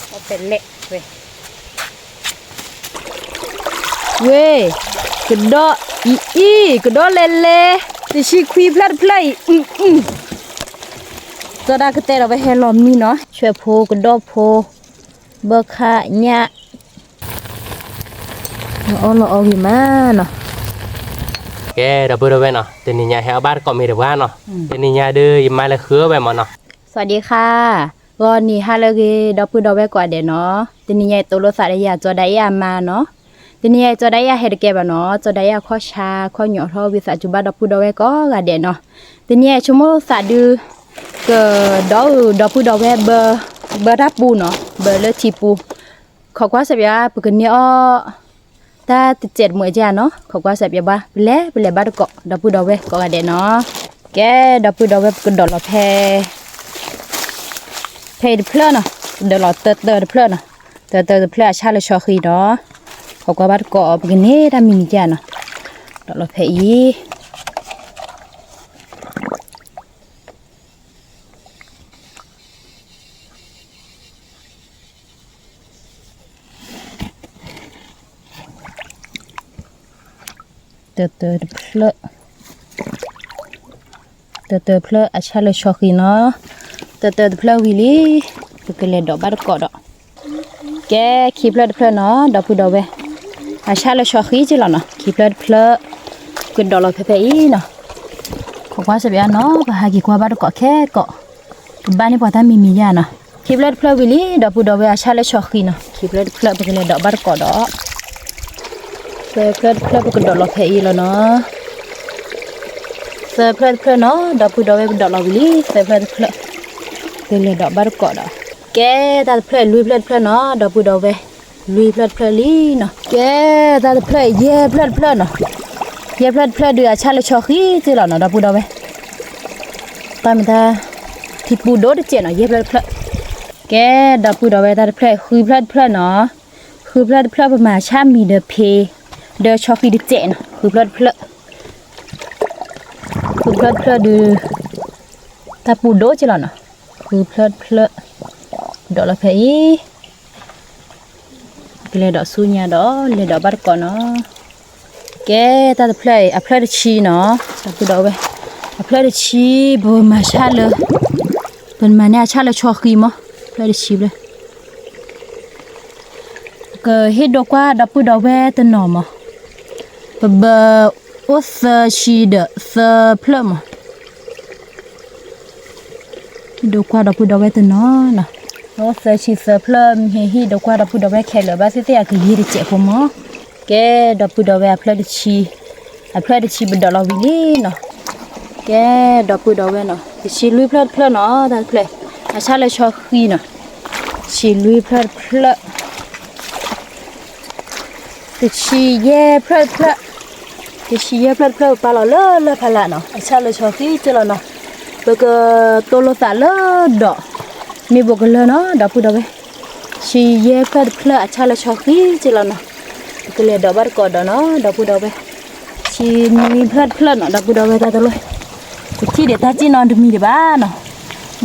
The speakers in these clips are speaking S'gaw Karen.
အီၣ်ပဲလဲၣ်ဝဲ, ဝဲ, ကဒီးအံၤအံၤ ကဒီးလဲၤလဲၤ, တဆံခွံဖျၢၣ်တဖျၢၣ်အံၤ, စီၤဒၣ်ကတဲဒီးဝဲဟဲလီၤမံနီၤ, ဆွဲၣ်ဖိကဒီးဖိ, ဘၣ်ခါညၣ် လီၤအီၣ်လီၤအီဂ့ၤမးနီၤ. ကဲ ဒီပုၢ်ဒီဝဲၢ်နီၤ, တနံၤညါဟဲအီၣ်ဘၣ်တကိးမ့ၤတပှၢ်နီၤ, တနံၤညါဒုးယမါလၢဃုဝဲမးနီၤ. စဝးဒံခါ, ဂီၤနံၤဟါလၢအဂ့ၤ ဒီပုၢ်ဒီဝဲၢ်ကိးဂၤဒဲးနီၤ, တနံၤညါအံၤတိၢ်လိာ်သးဒီးယၤစီၤဒၣ်အ့ၣ်အမါနီၤ, တနံၤညါအံၤစီၤဒၣ်အ့ၣ်ဟဲတကဲဘၣ်နီၤ, စီၤဒၣ်အ့ၣ်အခီၣ်ဆါ ခီၣ်ညီၣ်ထီၣ်ဝံသးစူၤဘၣ်ဒီပုၢ်ဒီဝဲၢ်ကိးဂၤဒဲးနီၤ, တနံၤညါအံၤဆိကမိၣ်သးဒုး ကဒီးအုၣ်ဒီပုၢ်ဒီဝဲၢ် ဘၢတၢ်ပူနီၤ, ဘၢလၢထံပူ, ခိးကွၢ်စဲးပၠး ပကန့ၢ်အီၣ် တၢ်တစဲးတမှဲးကနီၤ, ခိးကွၢ်စဲးပၠးဘၣ် ပလဲၤ ပလဲၤဘၣ်တကိး ဒီပုၢ်ဒီဝဲၢ်ကိးဂၤဒဲးနီၤ. ကဲ ဒီပုၢ်ဒီဝဲၢ် ပကဒီးလီၤဖဲ ဖဲအံၤတဖျၢၣ်နီၤ, ပဒီးလီၤတၢတၢတဖျၢၣ်နီၤ, တၢတၢတဖျၢၣ်အဆၣ်လၢဆီဃံနီၤ, ခိးကွၢ်ဘၣ်တကိး ပကန့ၢ်တၢ်မံၤမံၤကနီၤ, ဒီးလီၤဖဲအံၤ တၢတၢတဖျၢၣ်, တၢတၢတဖျၢၣ်အဆၣ်လၢဆီဃံနီၤ, တၢတၢတဖျၢၣ်ဝံၤလံ, ပကလဲၤဒီးဘၣ်တကိးဒီး, ကဲ ခံဖျၢၣ်တဖျၢၣ်နီၤ ဒီပုၢ်ဒီဝဲၢ်, အဆၣ်လၢဆီဃံကလီၤနီၤ, ခံဖျၢၣ်တဖျၢၣ်, ပကဒီးလီၤဖဲဖဲအံၤနီၤ, ခိးကွၢ်စဲးပၠးနီၤ ပဟးက့ၤကွၢ်ဘၣ်တကိးခဲကိး ကဘၣ်န့ၢ်ပှၤတၢ်မံၤမံၤယါနီၤ, ခံဖျၢၣ်တဖျၢၣ်ဝံၤလံ ဒီပုၢ်ဒီဝဲၢ် အဆၣ်လၢဆီဃံနီၤ, ခံဖျၢၣ်တဖျၢၣ် ပကလဲၤဒီးဘၣ်တကိးဒီး, သၢဖျၢၣ်တဖျၢၣ် ပကဒီးလီၤဖဲအံၤလီၤနီၤ, သၢဖျၢၣ်တဖျၢၣ်နီၤ ဒီပုၢ်ဒီဝဲၢ် ပဒီးလီၤဝံၤလံ သၢဖျၢၣ်တဖျၢၣ်, ပလဲၤဒီးဘၣ်တကိးဒီး, ကဲ တၢ်တဖျၢၣ် လွံၢ်ဖျၢၣ်တဖျၢၣ်နီၤ ဒီပုၢ်ဒီဝဲၢ်, လွံၢ်ဖျၢၣ်တဖျၢၣ်လံနီၤ, ကဲ တၢ်တဖျၢၣ် ယဲၢ်ဖျၢၣ်တဖျၢၣ်နီၤ, ယဲၢ်ဖျၢၣ်တဖျၢၣ်ဒုး အဆၣ်လၢဆီဃံကလီၤနီၤ ဒီပုၢ်ဒီဝဲၢ် တၢ်မ့ၢ်တၢ် ထံပူၤဒိၣ်တစဲးနီၤ ယဲၢ်ဖျၢၣ်တဖျၢၣ်, ကဲ ဒီပုၢ်ဒီဝဲၢ် တၢ်တဖျၢၣ် ဃုဖျၢၣ်တဖျၢၣ်နီၤ, ဃုဖျၢၣ်တဖျၢၣ် ပမၤဆၣ်မံၤဒီးဖ့, ဒီးဆီဃံတစဲးနီၤ ဃုဖျၢၣ်တဖျၢၣ်, ဃုဖျၢၣ်တဖျၢၣ်ဒုး တၢ်ပူၤဒိၣ်ကလီၤနီၤ, ဃုဖျၢၣ်တဖျၢၣ်, ဒီးလီၤဖဲအံၤ ကလဲၤဒီးဆူညါဒီး လဲၤဒီးဘၣ်တကိးနီၤ, ကဲ တၢ်တဖျၢၣ်အံၤ အဖျၢၣ်တဆံနီၤ, ဒီပုၢ်ဒီဝဲၢ်, အဖျၢၣ်တဆံ ပမၤဆၣ်လၢ, ပမၤန့ၢ်အဆၣ်လၢဆီဃံမး, ဖျၢၣ်တဆံဖျၢၣ် ကဟ့ၣ်ဒိကွၢ်ဒီပုၢ်ဒီဝဲၢ်တနီၤမး, ပဘၢအိၣ်သၢဆံဒီးသၢဖျၢၣ်မး, ဟ့ၣ်ဒိကွၢ်ဒီပုၢ်ဒီဝဲၢ်တနီၤနီၤ, အိၣ်သၢဆံသၢဖျၢၣ် မ့ၢ်ဟ့ၣ်ဒိကွၢ်ဒီပုၢ်ဒီဝဲၢ်ခဲလၢာ် ဘၣ်သ့ၣ်သ့ၣ်အကယဲၢ်တစဲးဖိမး, ကဲ ဒီပုၢ်ဒီဝဲၢ် အဖျၢၣ်တဆံ, အဖျၢၣ်တဆံပဒီးလီၤဝံၤလံနီၤ, ကဲ ဒီပုၢ်ဒီဝဲၢ်နီၤ တဆံလွံၢ်ဖျၢၣ်တဖျၢၣ်နီၤ တၢ်တဖျၢၣ်, အဆၣ်လၢဆီဃံနီၤ, တဆံလွံၢ်ဖျၢၣ်တဖျၢၣ် တဆံယဲၢ်ဖျၢၣ်တဖျၢၣ်, တဆံယဲၢ်ဖျၢၣ်တဖျၢၣ် ပပာ်လီၤလၢလၢၢ်ဖးလၢ်နီၤ အဆၣ်လၢဆီဃံကလီၤနီၤ, ပကတိၢ်လိာ်သးလၢဒီး မ့ၢ်ဘိးကလၢၢ်နီၤ ဒီပုၢ်ဒီဝဲၢ်, တဆံယဲၢ်ဖျၢၣ်တဖျၢၣ် အဆၣ်လၢဆီဃံကလီၤနီၤ, ပကလဲၤဒီးဘၣ်တကိးဒီးနီၤ ဒီပုၢ်ဒီဝဲၢ်, တဆံနွံဖျၢၣ်တဖျၢၣ်နီၤ ဒီပုၢ်ဒီဝဲၢ် တၢ်တလိၣ်, ပထံၣ်ဒံးတၢ်စ့ၣ်နီၤတမံၤဒံးဘၣ်နီၤ, ဘၣ်သ့ၣ်သ့ၣ်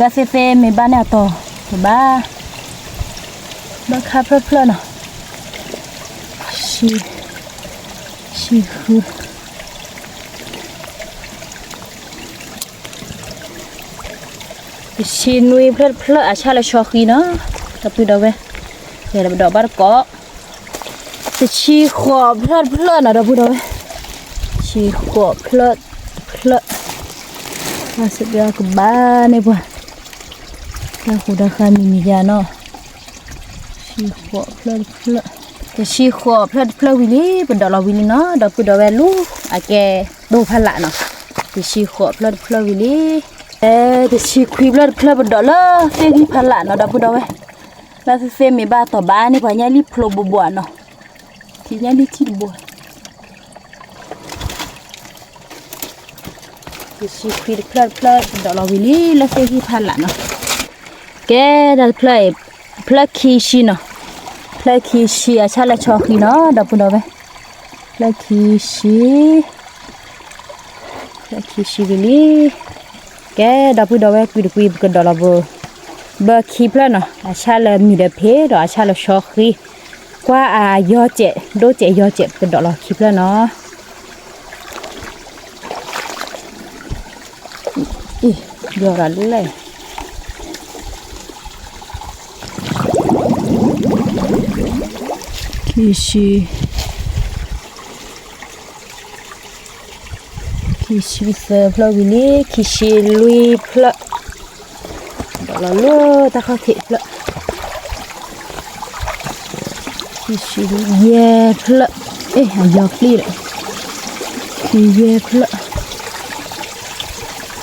မ့ၢ်ဘၣ်န့ၣ်အတီၤ ကဘၣ် ဘၣ်ခါဖျၢၣ်ဖျၢၣ်နီၤ, တဆံဃု, တဆံနွံဖျၢၣ်တဖျၢၣ် အဆၣ်လၢဆီဃံနီၤ, ဒီပုၢ်ဒီဝဲၢ်, ဒီးဘၣ်တကိး, တဆံဃိးဖျၢၣ်တဖျၢၣ်နီၤ ဒီပုၢ်ဒီဝဲၢ်, တဆံဃိးဖျၢၣ်တဖျၢၣ်, ဘၣ်စ့ၢ်ကီးကဘၣ်န့ၢ်ပှၤ တၢ်ဟူးတၢ်ဃါမံၤမံၤယါနီၤ, တဆံဃိးဖျၢၣ်တဖျၢၣ်, တဆံဃိးဖျၢၣ်တဖျၢၣ်ဝံၤလံ ပဒီးလီၤဝံၤလံနီၤ ဒီပုၢ်ဒီဝဲၢ် လူၤအကဲတိၢ်ဖးလၢ်နီၤ, တဆံဃိးဖျၢၣ်တဖျၢၣ်ဝံၤလံ, တဆံခွံဖျၢၣ်တဖျၢၣ် ပဒီးလၢသ့ၣ်ဂံၢ်ဖးလၢ်နီၤ ဒီပုၢ်ဒီဝဲၢ်, လၢသ့ၣ်သ့ၣ်မ့ၢ်ဘၣ်တီၤဘၣ်န့ၢ်ပှၤညၣ်လံၣ်ဖျိဘိးဘိးနီၤ, ထံညၣ်လံၣ်ထံၣ်တဘိး တဆံခွံတဖျၢၣ်တဖျၢၣ် ဒီးလီၤဝံၤလံ လၢသ့ၣ်ဂံၢ်ဖးလၢ်နီၤ, ကဲတၢ်တဖျၢၣ်အံၤ, ဖျၢၣ်ခံဆံနီၤ, ဖျၢၣ်ခံဆံအဆၣ်လၢဆီဃံနီၤ ဒီပုၢ်ဒီဝဲၢ်, ဖျၢၣ်ခံဆံ, ဖျၢၣ်ခံဆံဝံၤလံ, ကဲဒီပုၢ်ဒီဝဲၢ် ကွံာ်တကွံာ် ပကဒီးလီၤဘိ ဘၢခံဖျၢၣ်နီၤ, အဆၣ်လၢမံၤဒီးဖ့ဒီးအဆၣ်လၢဆီဃံ, ကွၢ်အယီၢ်စဲး ဒိၣ်စဲးယီၢ်စဲး ပကဒိးလီၤခံဖျၢၣ်နီၤ. အံၤ ယီၤဒီးလဲၣ် ခံဆံ ခံဆံသၢဖျၢၣ်ဝံၤလံ, ခံဆံလွံၢ်ဖျၢၣ်, ဒီးလီၤလၢတၢ်ခီၣ်ထံးဖျၢၣ်, ခံဆံယဲၢ်ဖျၢၣ်, အ့ အယီၤပျံၢ်ဒီး, ခံယဲၢ်ဖျၢၣ်,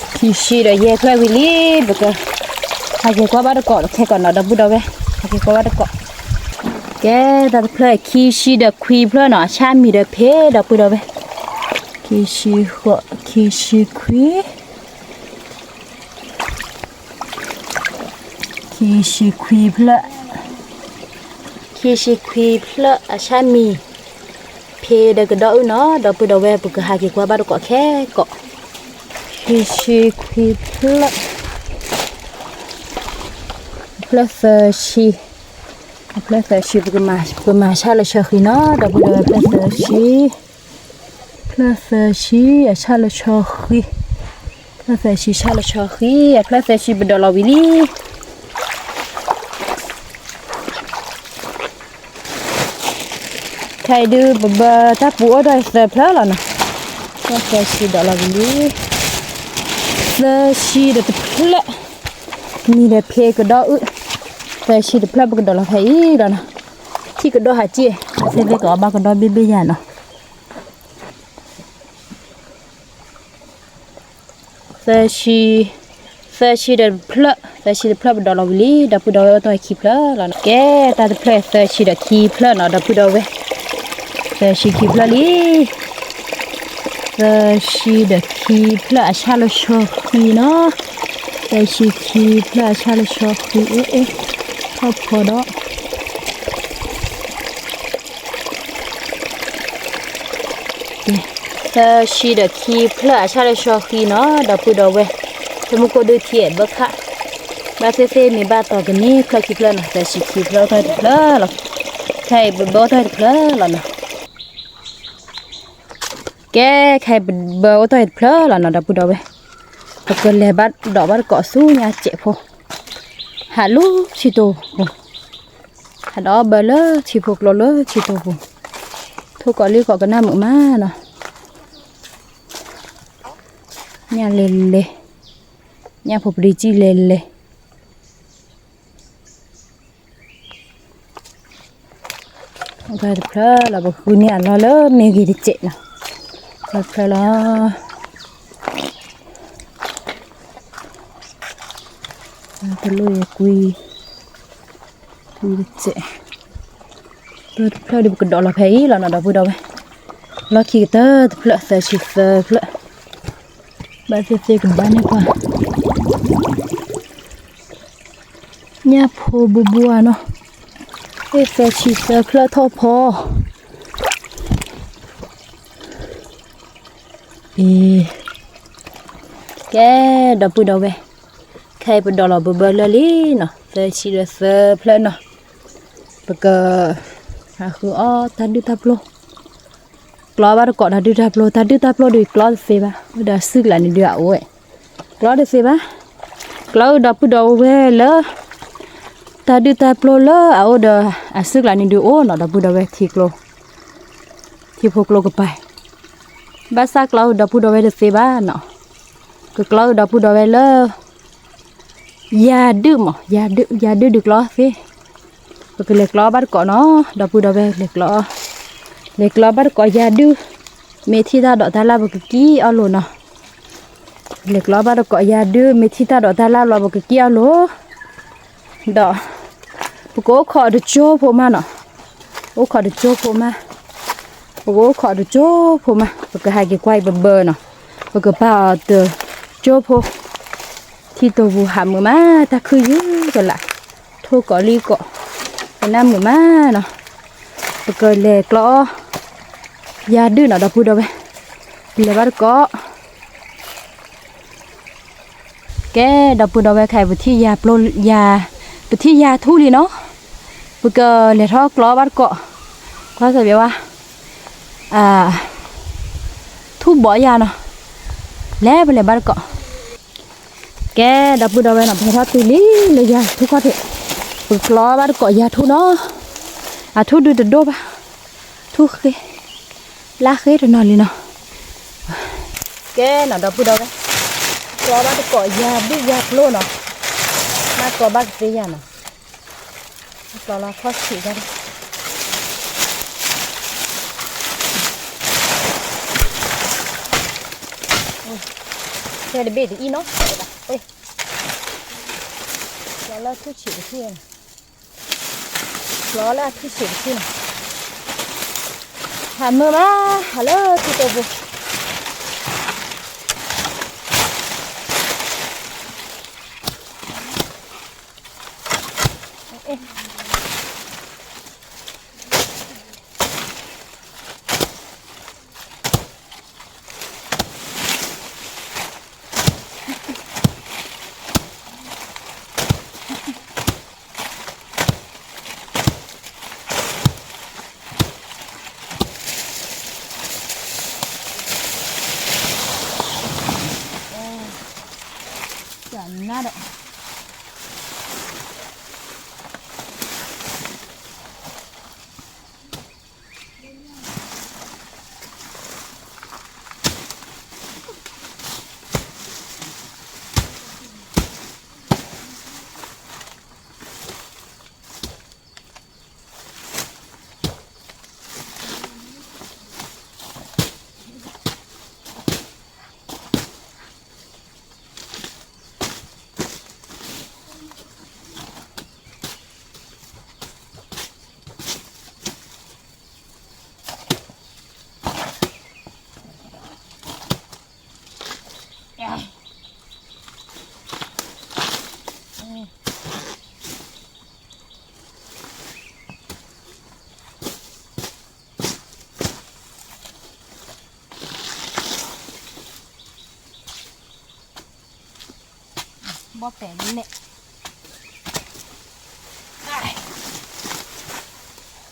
ခံဆံဒီးယဲၢ်ဖျၢၣ်ဝံၤလံ, ပက ဟးက့ၤကွၢ်ဘၣ်တကိးခဲကိးနီၤ ဒီပုၢ်ဒီဝဲၢ်, ဟးက့ၤကွၢ်ဘၣ်တကိး. ကဲ တၢ်တဖျၢၣ် ခံဆံဒီးခွံဖျၢၣ်နီၤ, အဆၣ်မံၤဒီးဖ့ ဒီပုၢ်ဒီဝဲၢ်, ခံဆံဃိး ခံဆံခွံ ခံဆံခွံဖျၢၣ်, ခံဆံခွံဖျၢၣ် အဆၣ်မံၤဖ့ဒီးကဒီးအုၣ်နီၤ ဒီပုၢ်ဒီဝဲၢ်, ပကဟးက့ၤကွၢ်ဘၣ်တကိးခဲကိး, ခံဆံခွံဖျၢၣ်, အဖျၢၣ်သၢဆံ, အဖျၢၣ်သၢဆံ ပကမၤ ပမၤဆၣ်လၢဆီဃံနီၤ ဒီပုၢ်ဒီဝဲၢ်, အဖျၢၣ်သၢဆံ ဖျၢၣ်သၢဆံ အဆၣ်လၢဆီဃံ, ဖျၢၣ်သၢဆံဆၣ်လၢဆီဃံ, အဖျၢၣ်သၢဆံပဒိးလီၤဝံၤလံ. ခဲအံၤဒုး ပဘၢတၢ်ပူၤအိၣ်ထီၣ်သၢဖျၢၣ်လီၤနီၤ, ဖျၢၣ်သၢဆံဒိးလီၤဝံၤလံ, သၢဆံဒီးတဖျၢၣ်, မံၤဒီးဖ့ကဒီးအုၣ်, သၢဆံတဖျၢၣ်ပကဒိးလီၤဖဲအံၤလီၤနီၤ, ထံၣ်ကဒီးဟးစ့ၢ်, သ့ၣ်သ့ၣ်ကအီၣ်ဘၣ်ကဒီးဘ့ၣ်ဘ့ၣ်ယၤနီၤ. သၢဆံ, သၢဆံဒီးတဖျၢၣ်, သၢဆံတဖျၢၣ်ပဒိးလီၤဝံၤလံ, ဒီပုၢ်ဒီဝဲၢ်, အိၣ်တီၢ်ခံဖျၢၣ်လီၤနီၤ. ကဲ တၢ်တဖျၢၣ်သၢဆံဒီးခံဖျၢၣ်နီၤ ဒီပုၢ်ဒီဝဲၢ်, သၢဆံခံဖျၢၣ်လံ, သၢဆံဒီးခံဖျၢၣ်အဆၣ်လၢဆီဃံနီၤ, သၢဆံခံဖျၢၣ်အဆၣ်လၢဆီဃံ အ့ၣ်အ့ၣ်, ထီၣ်ဖီဒီး သၢဆံဒီးခံဖျၢၣ်အဆၣ်လၢဆီဃံနီၤ ဒီပုၢ်ဒီဝဲၢ်, ဖဲမုၢ်ကိၢ်ဒုးထံအဲၣ်ဘၢခၣ်, ဘၣ်သ့ၣ်သ့ၣ်မ့ၢ်ဘၣ်တီၤကန့ၢ်ဖျၢၣ်ခံဖျၢၣ်နီၤ, သၢဆံခံဖျၢၣ်အိၣ်တီၢ်တဖျၢၣ်လီၤ, ခဲအံၤပဘၢအိၣ်တီၢ်တဖျၢၣ်လီၤနီၤ. ကဲ ခဲအံၤပဘၢအိၣ်တီၢ်တဖျၢၣ်လီၤနီၤ ဒီပုၢ်ဒီဝဲၢ်, ပကလဲၤဘၣ်ဒီးဘၣ်တကိးဆူညါစဲးဖိ, ဟးလူၤထံတိာ်ပူၤ, ဟးဒီးဘၢလၢထံဖိကျိလၢထံတိာ်ပူၤ, ထိၣ်ကိးလံၢ်ကိးကနၣ်မုာ်မးနီၤ, ညၣ်လဲၤလဲၤ, ညၣ်ဖိပဒံစံၣ်လဲၤလဲၤ အိၣ်တဖျၢၣ်လီၤ, ပဃုန့ၢ်အလီၢ်လၢမ့ၢ်ဂ့ၤတစဲးနီၤ, အိၣ်တဖျၢၣ်လီၤ, တလိၣ်ယကွံ, ကွံတစဲး, အိၣ်တဖျၢၣ်ဒီးပကဒိးလီၤဖဲအံၤလီၤနီၤ ဒီပုၢ်ဒီဝဲၢ်, လီၢ်ခံကတၢၢ်တဖျၢၣ် သၢဆံသၢဖျၢၣ်, ဘၣ်သ့ၣ်သ့ၣ်ကဘၣ်န့ၢ်ပှၤ ညၣ်ဖိဘူးဘူးဧါနီၤ, သၢဆံသၢဖျၢၣ်ထီၣ်ဖီ, အံၤ, ကဲ, ဒီပုၢ်ဒီဝဲၢ်, ခဲအံၤပဒိးလီၤဘၢဘၢလၢာ်လံနီၤ, သၢဆံဒီးသၢဖျၢၣ်နီၤ, ပက, ဟးဃုအီၣ်တၢ်ဒုၣ်တၢ်ပျိၢ် ကျီဘၣ်တကိးတၢ်ဒုၣ်တၢ်ပျိၢ်, တၢ်ဒုၣ်တၢ်ပျိၢ်ဒီးကျီတသ့ဘၣ်, အိၣ်ဒီးအစုကလးန့ၣ်ဒုးအအိၣ်ဝဲ, ကျီတသ့ဘၣ်, ကျီဒီပုၢ်ဒီဝဲၢ်လၢ တၢ်ဒုၣ်တၢ်ပျိၢ်လၢအအိၣ်ဒီးအစုကလးန့ၣ်ဒုးအိၣ်နီၤ, ဒီပုၢ်ဒီဝဲၢ်, ထံဖိကျိကပၤ, ဘၣ်ဆၣ်ကျီဒီပုၢ်ဒီဝဲၢ်တသ့ဘၣ်နီၤ, ကကျီဒီပုၢ်ဒီဝဲၢ်လၢ ယၤဒုၣ်မး, ယၤဒုၣ်, ယၤဒုၣ်ဒုးကျီသ့, ပကလဲၤကျီဘၣ်တကိးနီၤ, ဒီပုၢ်ဒီဝဲၢ်, လဲၤကျီ, လဲၤကျီဘၣ်တကိးယၤဒုၣ်, မ့ၢ်ထံၣ်တၢ်ဒိးတၢ်လၢ်ပကကံအီၣ်လိာ်နီၤ, လဲၤကျီဘၣ်တကိးယၤဒုၣ်, မ့ၢ်ထံၣ်တၢ်ဒိးတၢ်လၢ်လီၤပကကံအီၣ်လိာ်, ဒီး ပကအိၣ်ခိးတကၠိဖိမးနီၤ, အိၣ်ခိးတကၠိဖိမး, ပကအိၣ်ခိးတကၠိဖိမး, ပကဟးက့ၤကွၢ်အံၤပဘၢနီၤ, ပကပာ်အီၤတကၠိဖိ, ထံတိာ်ပူၤဟးမုာ်မး, တၢ်ခုၣ်ယုၢ်ကလာ်, ထိၣ်ကိးလံၢ်ကိး, ကနၣ်မုာ်မးနီၤ, ပကလဲၤကျီ ယၤဒုၣ်နီၤ ဒီပုၢ်ဒီဝဲၢ်, လဲၤဘၣ်တကိး ကဲ ဒီပုၢ်ဒီဝဲၢ်ခဲအံၤ ပထံၣ်ယၤပျိယၤ, ပထံၣ်ယၤထူၣ်လံနီၤ, ပကလဲၤထီၣ်ကျီဘၣ်တကိး, ကျီစၢဘၣ်ဝဲ, ထူၣ်ဘီယၤနီၤ, လဲၤပလဲၤဘၣ်တကိး, ကဲ ဒီပုၢ်ဒီဝဲၢ်နီၤ ပဟဲထီၣ်တုၤလံလၢယၤထူၣ်ခီၣ်ထံး, ပကျီဘၣ်တကိးယၤထူၣ်နီၤ, အထူၣ်ဒုးတဒိၣ်ဘၣ်, ထူၣ်ဃ့, လၢဃ့တနီၤလံနီၤ, ကဲနီၤ ဒီပုၢ်ဒီဝဲၢ်, ကျီဘၣ်တကိးယၤဒုၣ်ယၤကျိနီၤ, မ့ၢ်ကျီဘၣ်ကသ့ယၤနီၤ, ကျီလီၤခီၣ်ဆံးတၢ်, ခဲတဘ့ၣ်တအံၤနီၤ, ကျီလၢထူၣ်ဆံးတထူၣ်, ကျီလၢအထူၣ်ဆံးတထူၣ်နီၤ, ဟးမုာ်မး ဟးလၢထူၣ်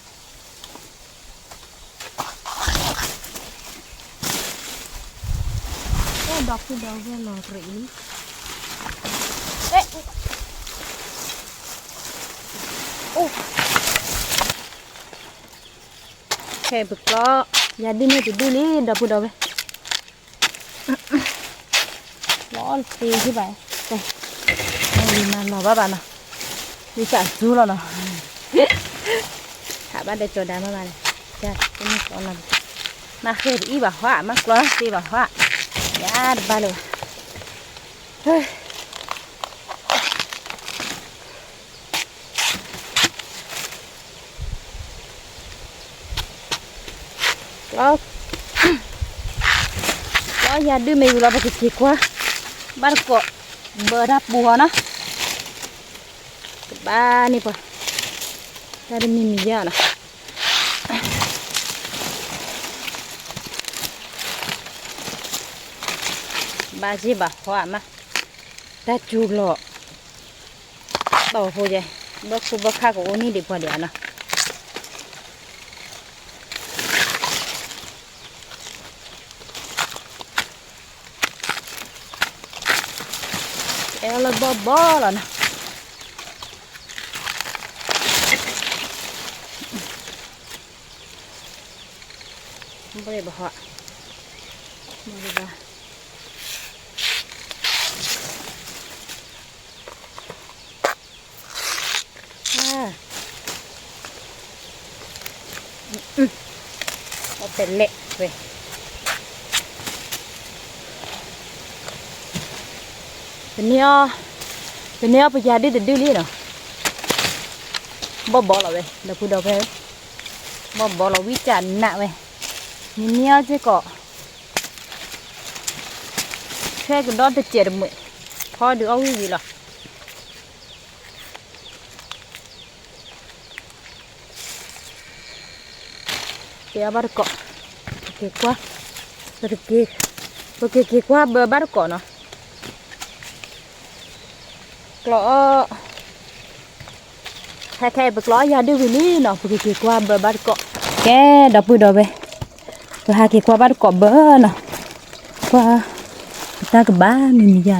တိၢ်ပူၤ ကနၣ်ဒီး ဘီၣ်ပဲာ်လဲၣ်, ဒီပုၢ်ဒီဝဲၢ်လီၤရံးလံ, ခဲပကျီ, ယၤဒုၣ်န့ၣ်တဒုၣ်လံ ဒီပုၢ်ဒီဝဲၢ် လီၤသ့ယဘၣ်, မၤလီၤဘၣ်ဘၣ်နီၤ, ဝံသးစူၤလီၤနီၤ, ဟးဘၣ်ဒီးကၠီၤဒါမးမးန့ၣ်, မၤဃ့ၢ်တအံၣ်ဘၣ်ဟီ, မၤကျီသ့ဘၣ်ဟီ, ယၤတဘၣ်လၢၤဘၣ် ကျီ, ကျီယၤဒုၣ်မ့ၢ်ဝံၤလီၤ ပကက့ၤကွၢ်, ဘၣ်တကိး, ဘၢတၢ်ပူၤဟီနီၤ, ကဘၣ်န့ၢ်ပှၤ, တၢ်တမံၤမံၤယါနီၤ, ဘၣ်စ့ၢ်ဘၣ်ဟီမး, တၢ်စူၤလီၤ ဘၣ်ဖိယဲ, ဘၣ်ခိၣ်ဘၣ်ခၣ်ကအိၣ်န့ၢ်ဒံးပှၤဒံးဧါနီၤ, အဲၣ်လၢဘီၣ်ဘီလီၤနီၤ, ဘၣ်ဘၣ်ဟီ, ဘၣ်ဘၣ် အီၣ်ပဲလဲၣ်ဝဲ, ပန့ၢ်အီၤ, ပန့ၢ်အီၤပယၤဒုၣ်တဒုၣ်လံနီၤ, ဘီၣ်ဘီလီၤဝဲ ဒီပုၢ်ဒီဝဲၢ်, ဘီၣ်ဘီလီၤဝံၣ်ကနးဝဲ, မ့ၢ်န့ၢ်အီၤစ့ၢ်ကီး, ထွဲကဒီးတစဲးတမှဲး, ဖီဒုးအီၣ်ဝံၣ်ဝံၤလီၤ. ကဲအီၤဘၣ်တကိး, ပက့ၤကွၢ်, ပက့ၤ, ပက့ၤက့ၤကွၢ်ဘၢဘၣ်တကိးနီၤ, ကျီအီၣ်, ခဲခဲအံၤ ပကျီအီၣ်ယၤဒုၣ်ဝံၤလံနီၤ, ပကက့ၤကွၢ်ဘၢဘၣ်တကိး. ကဲ ဒီပုၢ်ဒီဝဲၢ်, ပဟးက့ၤကွၢ်ဘၣ်တကိးဘၢနီၤ, ကွၢ် ပတၢ်ကဘၣ်မံၤမံၤယါနီၤ,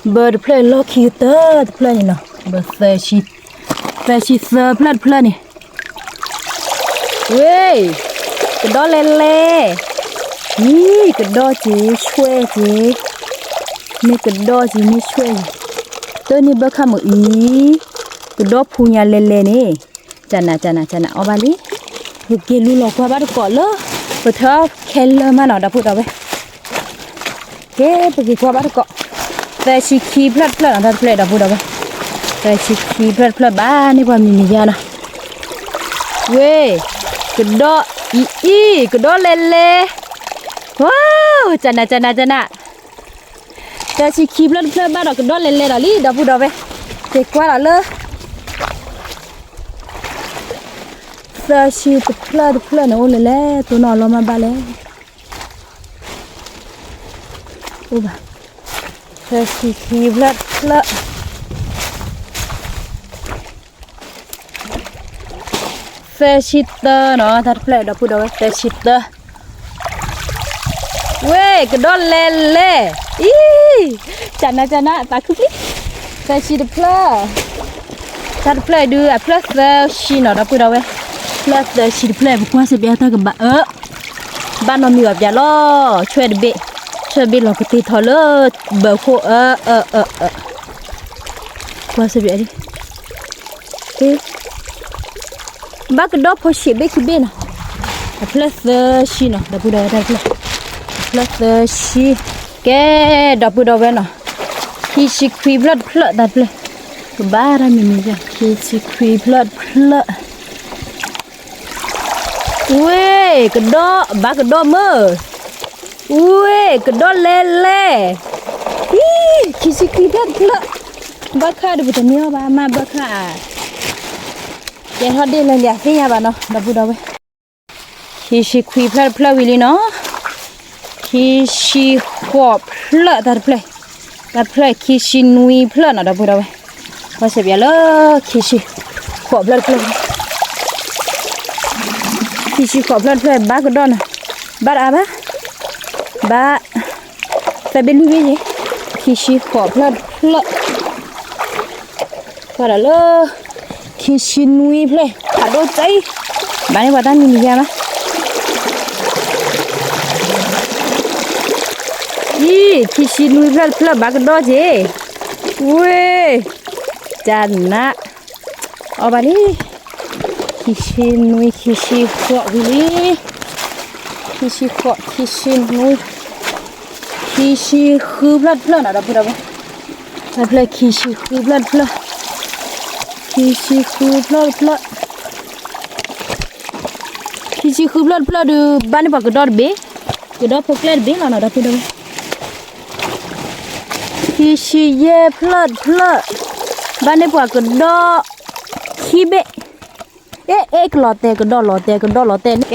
ဘၢတဖျၢၣ်လီၢ်ခံကတၢၢ်တဖျၢၣ်န့ၣ်နီၤ, ဘၢသၢဆံ, သၢဆံသၢဖျၢၣ်တဖျၢၣ်န့ၣ် ဝ့ၢ်, ကဒီၣ်လဲၤလဲၤ, အံၤ ကဒီၣ်က့ၤဆွဲၣ်က့ၤ, မ့ၢ်ကဒီၣ်က့ၤမ့ၢ်ဆွဲၣ်က့ၤ, တၢ်န့ၣ်ဘၣ်ခၣ်မုၢ်အံၤ, ကဒီၣ်ဖူညါလဲၤလဲၤန့ၣ်, ကနး ကနး ကနး အီၣ်ဘၣ်လံ, ပက့ၤလူလီၤကွၢ်ဘၣ်တကိးလၢ ပထၢခဲလၢာ်မးနီၤ ဒီပုၢ်ဒီဝဲၢ် ကဲ ပက့ၤကွၢ်ဘၣ်တကိး, သၢဆံခံဖျၢၣ်တဖျၢၣ်နီၤ တၢ်တဖျၢၣ်ဒီပုၢ်ဒီဝဲၢ်, သၢဆံခံဖျၢၣ်တဖျၢၣ်ဘၣ်န့ၢ်ပှၤမံၤမံၤယါနီၤ, ဝ့ၢ်, ကဒီၣ်အံၤအံၤ ကဒီၣ်လဲၤလဲၤ, ဝါ, ကနး ကနး ကနး, သၢဆံခံဖျၢၣ်တဖျၢၣ်ဘၣ်ဒီးကဒီၣ်လဲၤလဲၤဒီးလံ ဒီပုၢ်ဒီဝဲၢ်, က့ၤကွၢ်ဒီးလၢ သၢဆံတဖျၢၣ်တဖျၢၣ်န့ၣ် အိၣ်လဲၤလဲၤ တိၢ်နီၣ်အလီၢ်မးဘၣ်လဲၣ်. အိၣ်ဘၣ်, သၢဆံခံဖျၢၣ်တဖျၢၣ်, သၢဆံသၢနီၤ တၢ်တဖျၢၣ်ဒီပုၢ်ဒီဝဲၢ် သၢဆံသၢ, ဝ့ၢ် ကဒီၣ်လဲၤလဲၤ, အံၤ, ကနး ကနး သးခုပျံၤ, သၢဆံတဖျၢၣ်, တၢ်တဖျၢၣ်အံၤဒုး အဖျၢၣ်သၢဆံနီၤ ဒီပုၢ်ဒီဝဲၢ်, ဖျၢၣ်သၢဆံတဖျၢၣ် ပကွၢ်စ့ၢ်ပျဲတၢ်ကဘၣ်အၢ ဘၣ်နီတမံၤဘၣ်ပျဲလီၤ, ဆွဲၣ်တဘ့ၣ်, ဆွဲၣ်တဘ့ၣ်လီၤကတ့ထီၣ်လၢ ဘၢခိၣ်အၢ အၢ အၢ အၢ, ကွၢ်စ့ၢ်ပျဲဒ် ဘၣ်ကဒီၣ်ဖိဆံးဘ့ၣ်ခံဘ့ၣ်နီၤ, အဖျၢၣ်သၢဆံနီၤ ဒီပုၢ်ဒီဝဲၢ် တၢ်တဖျၢၣ်, အဖျၢၣ်သၢဆံ, ကဲ ဒီပုၢ်ဒီဝဲၢ်နီၤ, ခံဆံခွံဖျၢၣ်တဖျၢၣ် တၢ်တဖျၢၣ်, ကဘၣ်တၢ်မံၤမံၤယါ ခံဆံခွံဖျၢၣ်တဖျၢၣ် ဝ့ၢ် ကဒီၣ် ဘၣ်ကဒီၣ်မုၢ်, ဝ့ၢ် ကဒီၣ်လဲၤလဲၤ, အံၤ ခံဆံခွံဖျၢၣ်တဖျၢၣ်, ဘၣ်ခၣ်ဒီးပတမ့ၢ်အီၣ်ဘၣ် မ့ၢ်ဘၣ်ခၣ်, ကဲထီၣ်ဒ့ၣ်လၢလံသ့ၣ်ညါဘၣ်နီၤ ဒီပုၢ်ဒီဝဲၢ်, ခံဆံခွံဖျၢၣ်တဖျၢၣ်ဝံၤလံနီၤ, ခံဆံဃိးဖျၢၣ် တၢ်တဖျၢၣ်, တၢ်တဖျၢၣ် ခံဆံနွံဖျၢၣ်နီၤ ဒီပုၢ်ဒီဝဲၢ်, ကွၢ်စ့ၢ်ပျဲလၢ ခံဆံဃိးဖျၢၣ်တဖျၢၣ်, ခံဆံဃိးဖျၢၣ်တဖျၢၣ် ဘၣ်ကဒီၣ်နီၤ, ဘၣ်တအါဘၣ်, ဘၣ် သၢဘ့ၣ်လွံၢ်ဘ့ၣ်ယဲ, ခံဆံဃိးဖျၢၣ်တဖျၢၣ်, ကွၢ်ဒီးလၢ ခံဆံနွံဖျၢၣ် ဖးဒိၣ်တၢ်အံၤ, ဘၣ်န့ၢ်ပှၤတၢ်မံၤမံၤယါမး, အံၤ ခံဆံနွံဖျၢၣ်တဖျၢၣ် ဘၣ်ကဒီၣ်က့ၤ, ဝ့ၢ် ကနး အီၣ်ဘၣ်လံ, ခံဆံနွံ ခံဆံဃိးဝံၤလံ, ခံဆံဃိး ခံဆံနွံ, ခံဆံဃုဖျၢၣ်တဖျၢၣ်နီၤ ဒီပုၢ်ဒီဝဲၢ်, တၢ်တဖျၢၣ် ခံဆံဃုဖျၢၣ်တဖျၢၣ်, ခံဆံဃုဖျၢၣ်တဖျၢၣ်, ခံဆံဃုဖျၢၣ်တဖျၢၣ်ဒုး ဘၣ်န့ၢ်ပှၤကဒီၣ်တဘ့ၣ်, ကဒီၣ်ဖိကျဲတဘ့ၣ်လီၤနီၤ ဒီပုၢ်ဒီဝဲၢ်, ခံဆံယဲၢ်ဖျၢၣ်တဖျၢၣ်, ဘၣ်န့ၢ်ပှၤကဒီၣ်ခံဘ့ၣ်, အဲ အဲ ကလီၤတဲာ် ကဒီၣ်လီၤတဲာ် ကဒီၣ်လီၤတဲာ်န့ၣ် ကဲ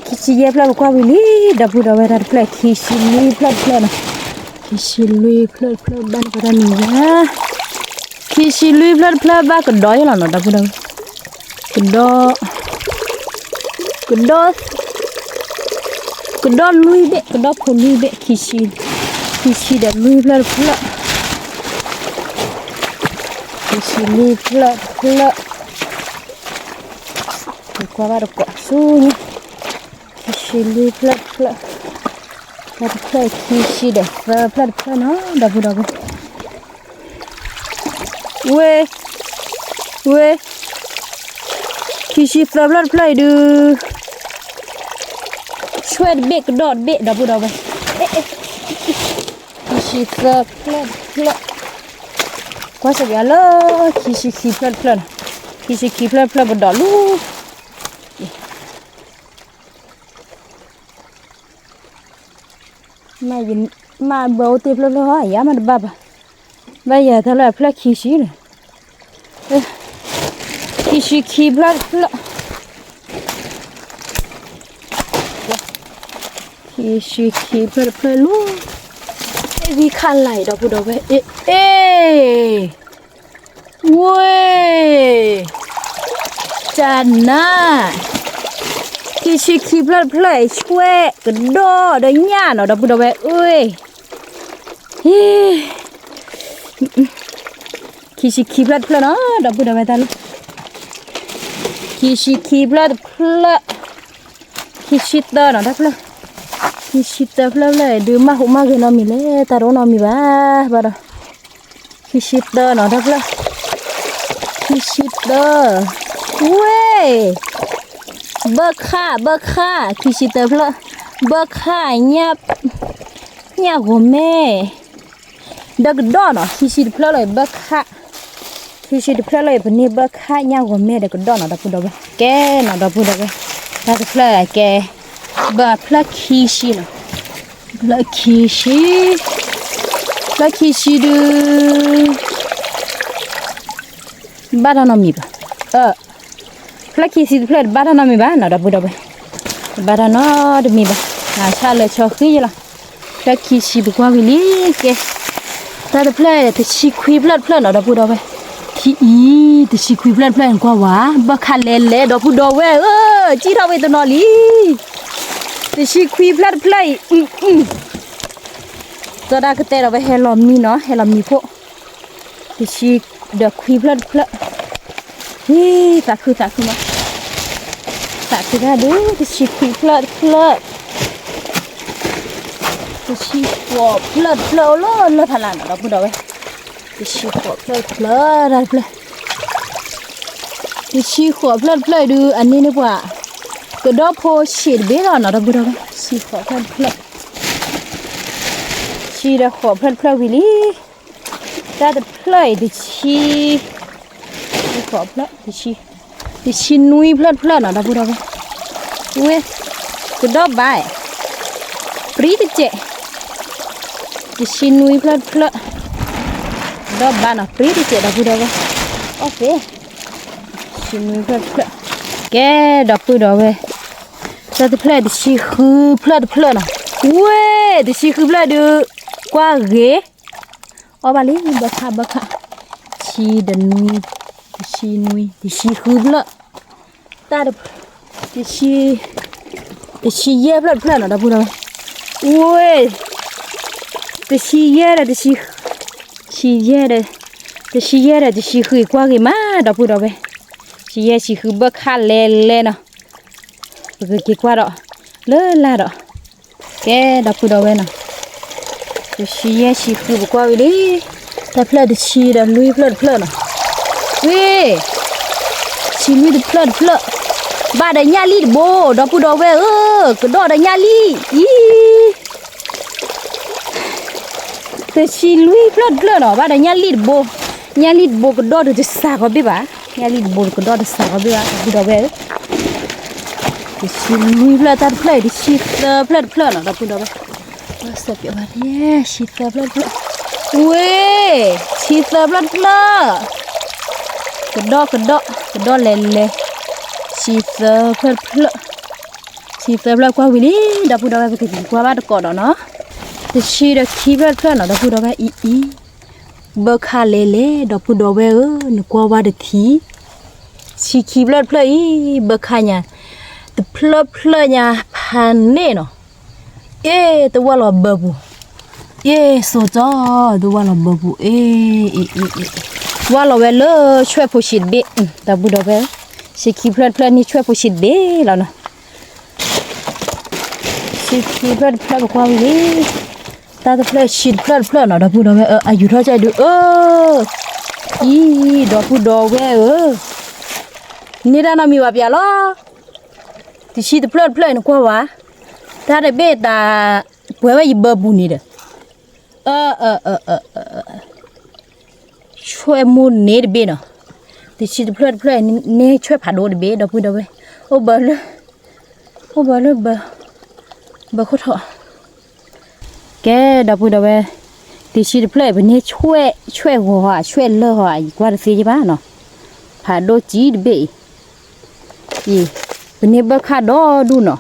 ခံဆံယဲၢ်ဖျၢၣ် ပကွၢ်ဝံၤလံ ဒီပုၢ်ဒီဝဲၢ် တၢ်တဖျၢၣ် ခံဆံလွံၢ်ဖျၢၣ်တဖျၢၣ်နီၤ, ခံဆံလွံၢ်ဖျၢၣ်တဖျၢၣ် ဘၣ်န့ၢ်ပှၤတၢ်မံၤယါ, ခံဆံလွံၢ်ဖျၢၣ်တဖျၢၣ် ဘၣ်ကဒီးယဲလီၤနီၤ ဒီပုၢ်ဒီဝဲၢ်, ကဒီး ကဒီး ကဒီးလွံၢ်ဘ့ၣ် ကဒီးဖိလွံၢ်ဘ့ၣ် ခံဆံ, ခံဆံဒီးလွံၢ်ဖျၢၣ်တဖျၢၣ်, ခံဆံလွံၢ်ဖျၢၣ်တဖျၢၣ်, ကွၢ်ဘၣ်တကိးဆူညါ, ခံဆံလွံၢ်ဖျၢၣ်တဖျၢၣ်, တၢ်တဖျၢၣ်ခံဆံဒီးသၢဖျၢၣ်တဖျၢၣ်နီၤ ဒီပုၢ်ဒီဝဲၢ် ဝ့ၢ်, ဝ့ၢ်, ခံဆံသၢဖျၢၣ်တဖျၢၣ်အံၤဒုး, ဆွဲၣ်တဘ့ၣ်ကဒီးတဘ့ၣ် ဒီပုၢ်ဒီဝဲၢ်, ခံဆံသၢဖျၢၣ်တဖျၢၣ်, ကွၢ်စ့ၢ်ကီးလၢ ခံဆံခံဖျၢၣ်တဖျၢၣ်နီၤ, ခံဆံခံဖျၢၣ်တဖျၢၣ်ပဒိးလူၤ မ့ၢ်ဘၢအိၣ်တ့ၢ်ဖျၢၣ်ဖျၢၣ်ဟီ ယၤမ့ၢ်တဘၣ်ဘၣ်, ဘၣ်ယၤတၢ်လၢအဖျၢၣ်ခံဆံန့ၣ်, ခံဆံခံဖျၢၣ်တဖျၢၣ်, ခံဆံခံဖျၢၣ်တဖျၢၣ်လူၤ, ဂံၢ်ခါလၢ်အံၤ ဒီပုၢ်ဒီဝဲၢ်, အ့ၣ်, အ့ၣ်, ဝ့ၢ်, တၢ်နါ, ခံဆံခံဖျၢၣ်တဖျၢၣ်အံၤ ဆွဲကဒီးဒီးညၣ်နီၤ ဒီပုၢ်ဒီဝဲၢ်, အ့ၣ်, ဟ့ၣ် ခံဆံခံဖျၢၣ်တဖျၢၣ်နီၤ ဒီပုၢ်ဒီဝဲၢ်တၢ်လီၤ, ခံဆံခံဖျၢၣ်တဖျၢၣ်, ခံဆံသၢနီၤတၢ်ဖျၢၣ်, ခံဆံသၢဖျၢၣ်ဖျၢၣ်အံၤ ဒုးမ့ၢ်ဟူးမ့ၢ်ဂဲၤနီတမံၤလဲၣ် တၢ်တအိၣ်နီတမံၤဘၣ်, ဘၣ်ဒီး, ခံဆံသၢနီၤတၢ်ဖျၢၣ်, ခံဆံသၢ, ဝ့ၢ်, ဘၢခၣ် ဘၢခၣ် ခံဆံသၢဖျၢၣ်, ဘၢခၣ်, ညၣ်ဂီၤမဲ ဒီးကဒီးနီၤ ခံဆံတဖျၢၣ်လီၤအံၤ ဘၢခၣ်, ခံဆံတဖျၢၣ်လီၤအံၤ ပန့ၢ်ဘၢခၣ်ညၣ်ဂီၤမဲဒီးကဒီးနီၤ ဒီပုၢ်ဒီဝဲၢ်, ကဲနီၤ ဒီပုၢ်ဒီဝဲၢ်, တၢ်တဖျၢၣ်အံၤကဲ, ဘၢဖျၢၣ်ခံဆံနီၤ, ဖျၢၣ်ခံဆံ, ဖျၢၣ်ခံဆံဒုး ဘၣ်တၢ်နီတမံၤဘၣ်, ဖျၢၣ်ခံဆံတဖျၢၣ်တဘၣ်တၢ်နီတမံၤဘၣ်နီၤ ဒီပုၢ်ဒီဝဲၢ်, တဘၣ်တၢ်နီတမံၤဘၣ်, ဆၣ်လၢဆီဃံယလီၤ, ဖျၢၣ်ခံဆံပကွၢ်ဝံၤလံကဲ, တၢ်တဖျၢၣ်တဆံခွံဖျၢၣ်တဖျၢၣ်နီၤ ဒီပုၢ်ဒီဝဲၢ်, ခံအံၤ တဆံခွံဖျၢၣ်တဖျၢၣ်အံၤကွၢ်ဝဲ ဘၢခၣ်လဲၤလဲၤ ဒီပုၢ်ဒီဝဲၢ်ဧၢ, ကံၣ်ထီၣ်ဝံၤတနီၤလံ, တဆံခွံဖျၢၣ်တဖျၢၣ်အံၤ, သီဒၣ်ကတဲဒီးဝဲဟဲလီၤမံနီၤ ဟဲလီၤမံဖိ, တဆံဒီးခွံဖျၢၣ်တဖျၢၣ်, ဟံၣ် သးခုသးခုမး, သးခုတၢ်ဒုး တဆံခွံဖျၢၣ်တဖျၢၣ်, တဆံဃိးဖျၢၣ်တဖျၢၣ်အိၣ်လၢလၢဖးလၢ်နီၤ ဒီပုၢ်ဒီဝဲၢ်, တဆံဃိးဖျၢၣ်တဖျၢၣ်တၢ်တဖျၢၣ်, တဆံဃိးဖျၢၣ်တဖျၢၣ်အံၤဒုး အန့ၢ်န့ၢ်ပှၤ ကဒီဖိဆံးတဘ့ၣ်လီၤနီၤ ဒီပုၢ်ဒီဝဲၢ်, တဆံဃိးဖျၢၣ်တဖျၢၣ်, တဆံဒီးဃိးဖျၢၣ်တဖျၢၣ်ဝံၤလံ, တၢ်တဖျၢၣ်အံၤ တဆံ တဆံဃိးဖျၢၣ်, တဆံနွံဖျၢၣ်တဖျၢၣ်နီၤ ဒီပုၢ်ဒီဝဲၢ်, ဝ့ၢ်, ကဒီဘၣ်, ပြံတစဲး, တဆံနွံဖျၢၣ်တဖျၢၣ်, ကဒီဘၣ်နီၤ ပြံတစဲး ဒီပုၢ်ဒီဝဲၢ်, အီၣ်သ့, တဆံနွံဖျၢၣ်တဖျၢၣ်, ကဲ ဒီပုၢ်ဒီဝဲၢ်, တၢ်တဖျၢၣ်တဆံဃုဖျၢၣ်တဖျၢၣ်နီၤ, ဝ့ၢ် တဆံဃုဖျၢၣ်ဒုး, ကွၢ်ဂ့ၤ အီၣ်ဘၣ်လံ ဘၢခၣ် ဘၢခၣ်, တဆံဒီးနွံ, တဆံနွံ, တဆံဃုဖျၢၣ်, တၢ်တဖျၢၣ်, တဆံ, တဆံယဲၢ်ဖျၢၣ်တဖျၢၣ်နီၤ ဒီပုၢ်ဒီဝဲၢ်, ဝ့ၢ်, တဆံယဲၢ်ဒီးတဆံ, တဆံယဲၢ်ဒီး, တဆံယဲၢ်ဒီးတဆံဃု ကွၢ်ဂ့ၤမး ဒီပုၢ်ဒီဝဲၢ်, တဆံယဲၢ်တဆံဃု ဘၢခၣ်လဲၤလဲၤနီၤ, ပကက့ၤကွၢ်ဒီး, လၢလၢ်ဒီး ကဲ ဒီပုၢ်ဒီဝဲၢ်နီၤ, တဆံယဲၢ်တဆံဃု ပကွၢ်ဝံၤလံ, တၢ်ဖျၢၣ်တဆံဒီးလွံၢ်ဖျၢၣ်တဖျၢၣ်နီၤ, ဝ့ၢ်, တဆံလွံၢ်တဖျၢၣ်တဖျၢၣ်, ဘၣ်ဒီးညၣ်လံၣ်တဘိ, ဒီပုၢ်ဒီဝဲၢ်ဧၢ, ကဒီးဒီးညၣ်လံၣ်, အံၤ တဆံလွံၢ်ဖျၢၣ်တဖျၢၣ်နီၤ, ဘၣ်ဒီးညၣ်လံၣ်တဘိ, ညၣ်လံၣ်တဘိကဒီၣ်ဒုးတစှၤကီးဘ့ၣ်ဘၣ်, ညၣ်လံၣ်တဘိကဒီၣ်တစှၤကီးဘ့ၣ်ဘၣ် ဒီပုၢ်ဒီဝဲၢ်ဧၢ, တဆံလွံၢ်ဖျၢၣ်တၢ်တဖျၢၣ်အံၤ တဆံသၢဖျၢၣ်တဖျၢၣ်နီၤ ဒီပုၢ်ဒီဝဲၢ်, တဆံသၢဖျၢၣ်တဖျၢၣ်, ဝ့ၢ်, တဆံသၢဖျၢၣ်တဖျၢၣ် ကဒီးကဒီး, ကဒီးလဲၤလဲၤ, တဆံသၢဖျၢၣ်တဖျၢၣ်, တဆံသၢဖျၢၣ်ကွၢ်ဝံၤလံ, ဒီပုၢ်ဒီဝဲၢ် ပကက့ၤကွၢ်ဘၣ်တကိးဒီးနီၤ, တဆံဒီးခံဖျၢၣ်တဖျၢၣ်နီၤ ဒီပုၢ်ဒီဝဲၢ်အံၤအံၤ, ဘၢခၣ်လဲၤလဲၤ ဒီပုၢ်ဒီဝဲၢ်ဧၢ, နကွၢ်ဝဲတထံၣ်, တဆံခံဖျၢၣ်တဖျၢၣ်အံၤ, ဘၢခၣ်ညါ, တဖျၢၣ်ဖျၢၣ်ညါဖးန့ၢ်နီၤ အ့ၣ် တဝၢ်လီၤဘၢပူၤ, အ့ၣ် စိၤကၠီ, တဝၢ်လီၤဘၢပူၤ, အ့ၣ်, ဝၢ်လီၤဝဲလၢဆွဲၣ်ဖိဆံးတဘ့ၣ်, ဒီပုၢ်ဒီဝဲၢ်, တဆံခံဖျၢၣ်တဖျၢၣ်န့ၣ်ဆွဲၣ်ဖိဆံးတဘ့ၣ်လီၤနီၤ, တဆံခံဖျၢၣ်တဖျၢၣ်ပကွၢ်ဝံၤလံ, တၢ်တဖျၢၣ်ဆံတဖျၢၣ်တဖျၢၣ်နီၤ ဒီပုၢ်ဒီဝဲၢ်ဧၢ, အယူၤထီၣ်ကၢဒုးအၢ, အံၤ ဒီပုၢ်ဒီဝဲၢ်ဧၢ, န့ၢ်တၢ်နီတမံၤဘၣ်ပျၢ်လီၤ, တဆံတဖျၢၣ်တဖျၢၣ်အံၤနကွၢ်ဝဲ, တၢ်တဘ့ၣ်တၢ်ပှဲၤဝဲယဘၢပူၤန့ၣ်ဒီး, အၢ ဆွဲၣ်မိၢ်န့ၣ်တဘ့ၣ်နီၤ, တဆံတဖျၢၣ်တဖျၢၣ်န့ၣ်ဆွဲၣ်ဖးဒိၣ်တဘ့ၣ် ဒီပုၢ်ဒီဝဲၢ်, အိၣ်ဘၢလၢ, အိၣ်ဘၢလၢဘၢ, ဘၢခိၣ်ထီၣ်, ကဲ ဒီပုၢ်ဒီဝဲၢ်, တဆံတဖျၢၣ်အံၤ ပန့ၢ်ဆွဲၣ်, ဆွဲၣ်ဂီၤဧါ ဆွဲၣ်လၢဂီၤဧါ ယကွၢ်တသ့ယဘၣ်နီၤ, ဖးဒိၣ်ကံတဘ့ၣ်အံၤ အံၤ, ပန့ၢ်ဘၢခၣ်ဒီဒူၣ်နီၤ,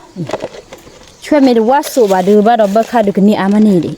ဆွဲၣ်မ့ၢ်တဝၢ်စိးဘၣ်ဒုးဘၣ်ဒီးဘၢခၣ်ဒုးကန့ၢ်အါမးန့ၣ်ဒံး,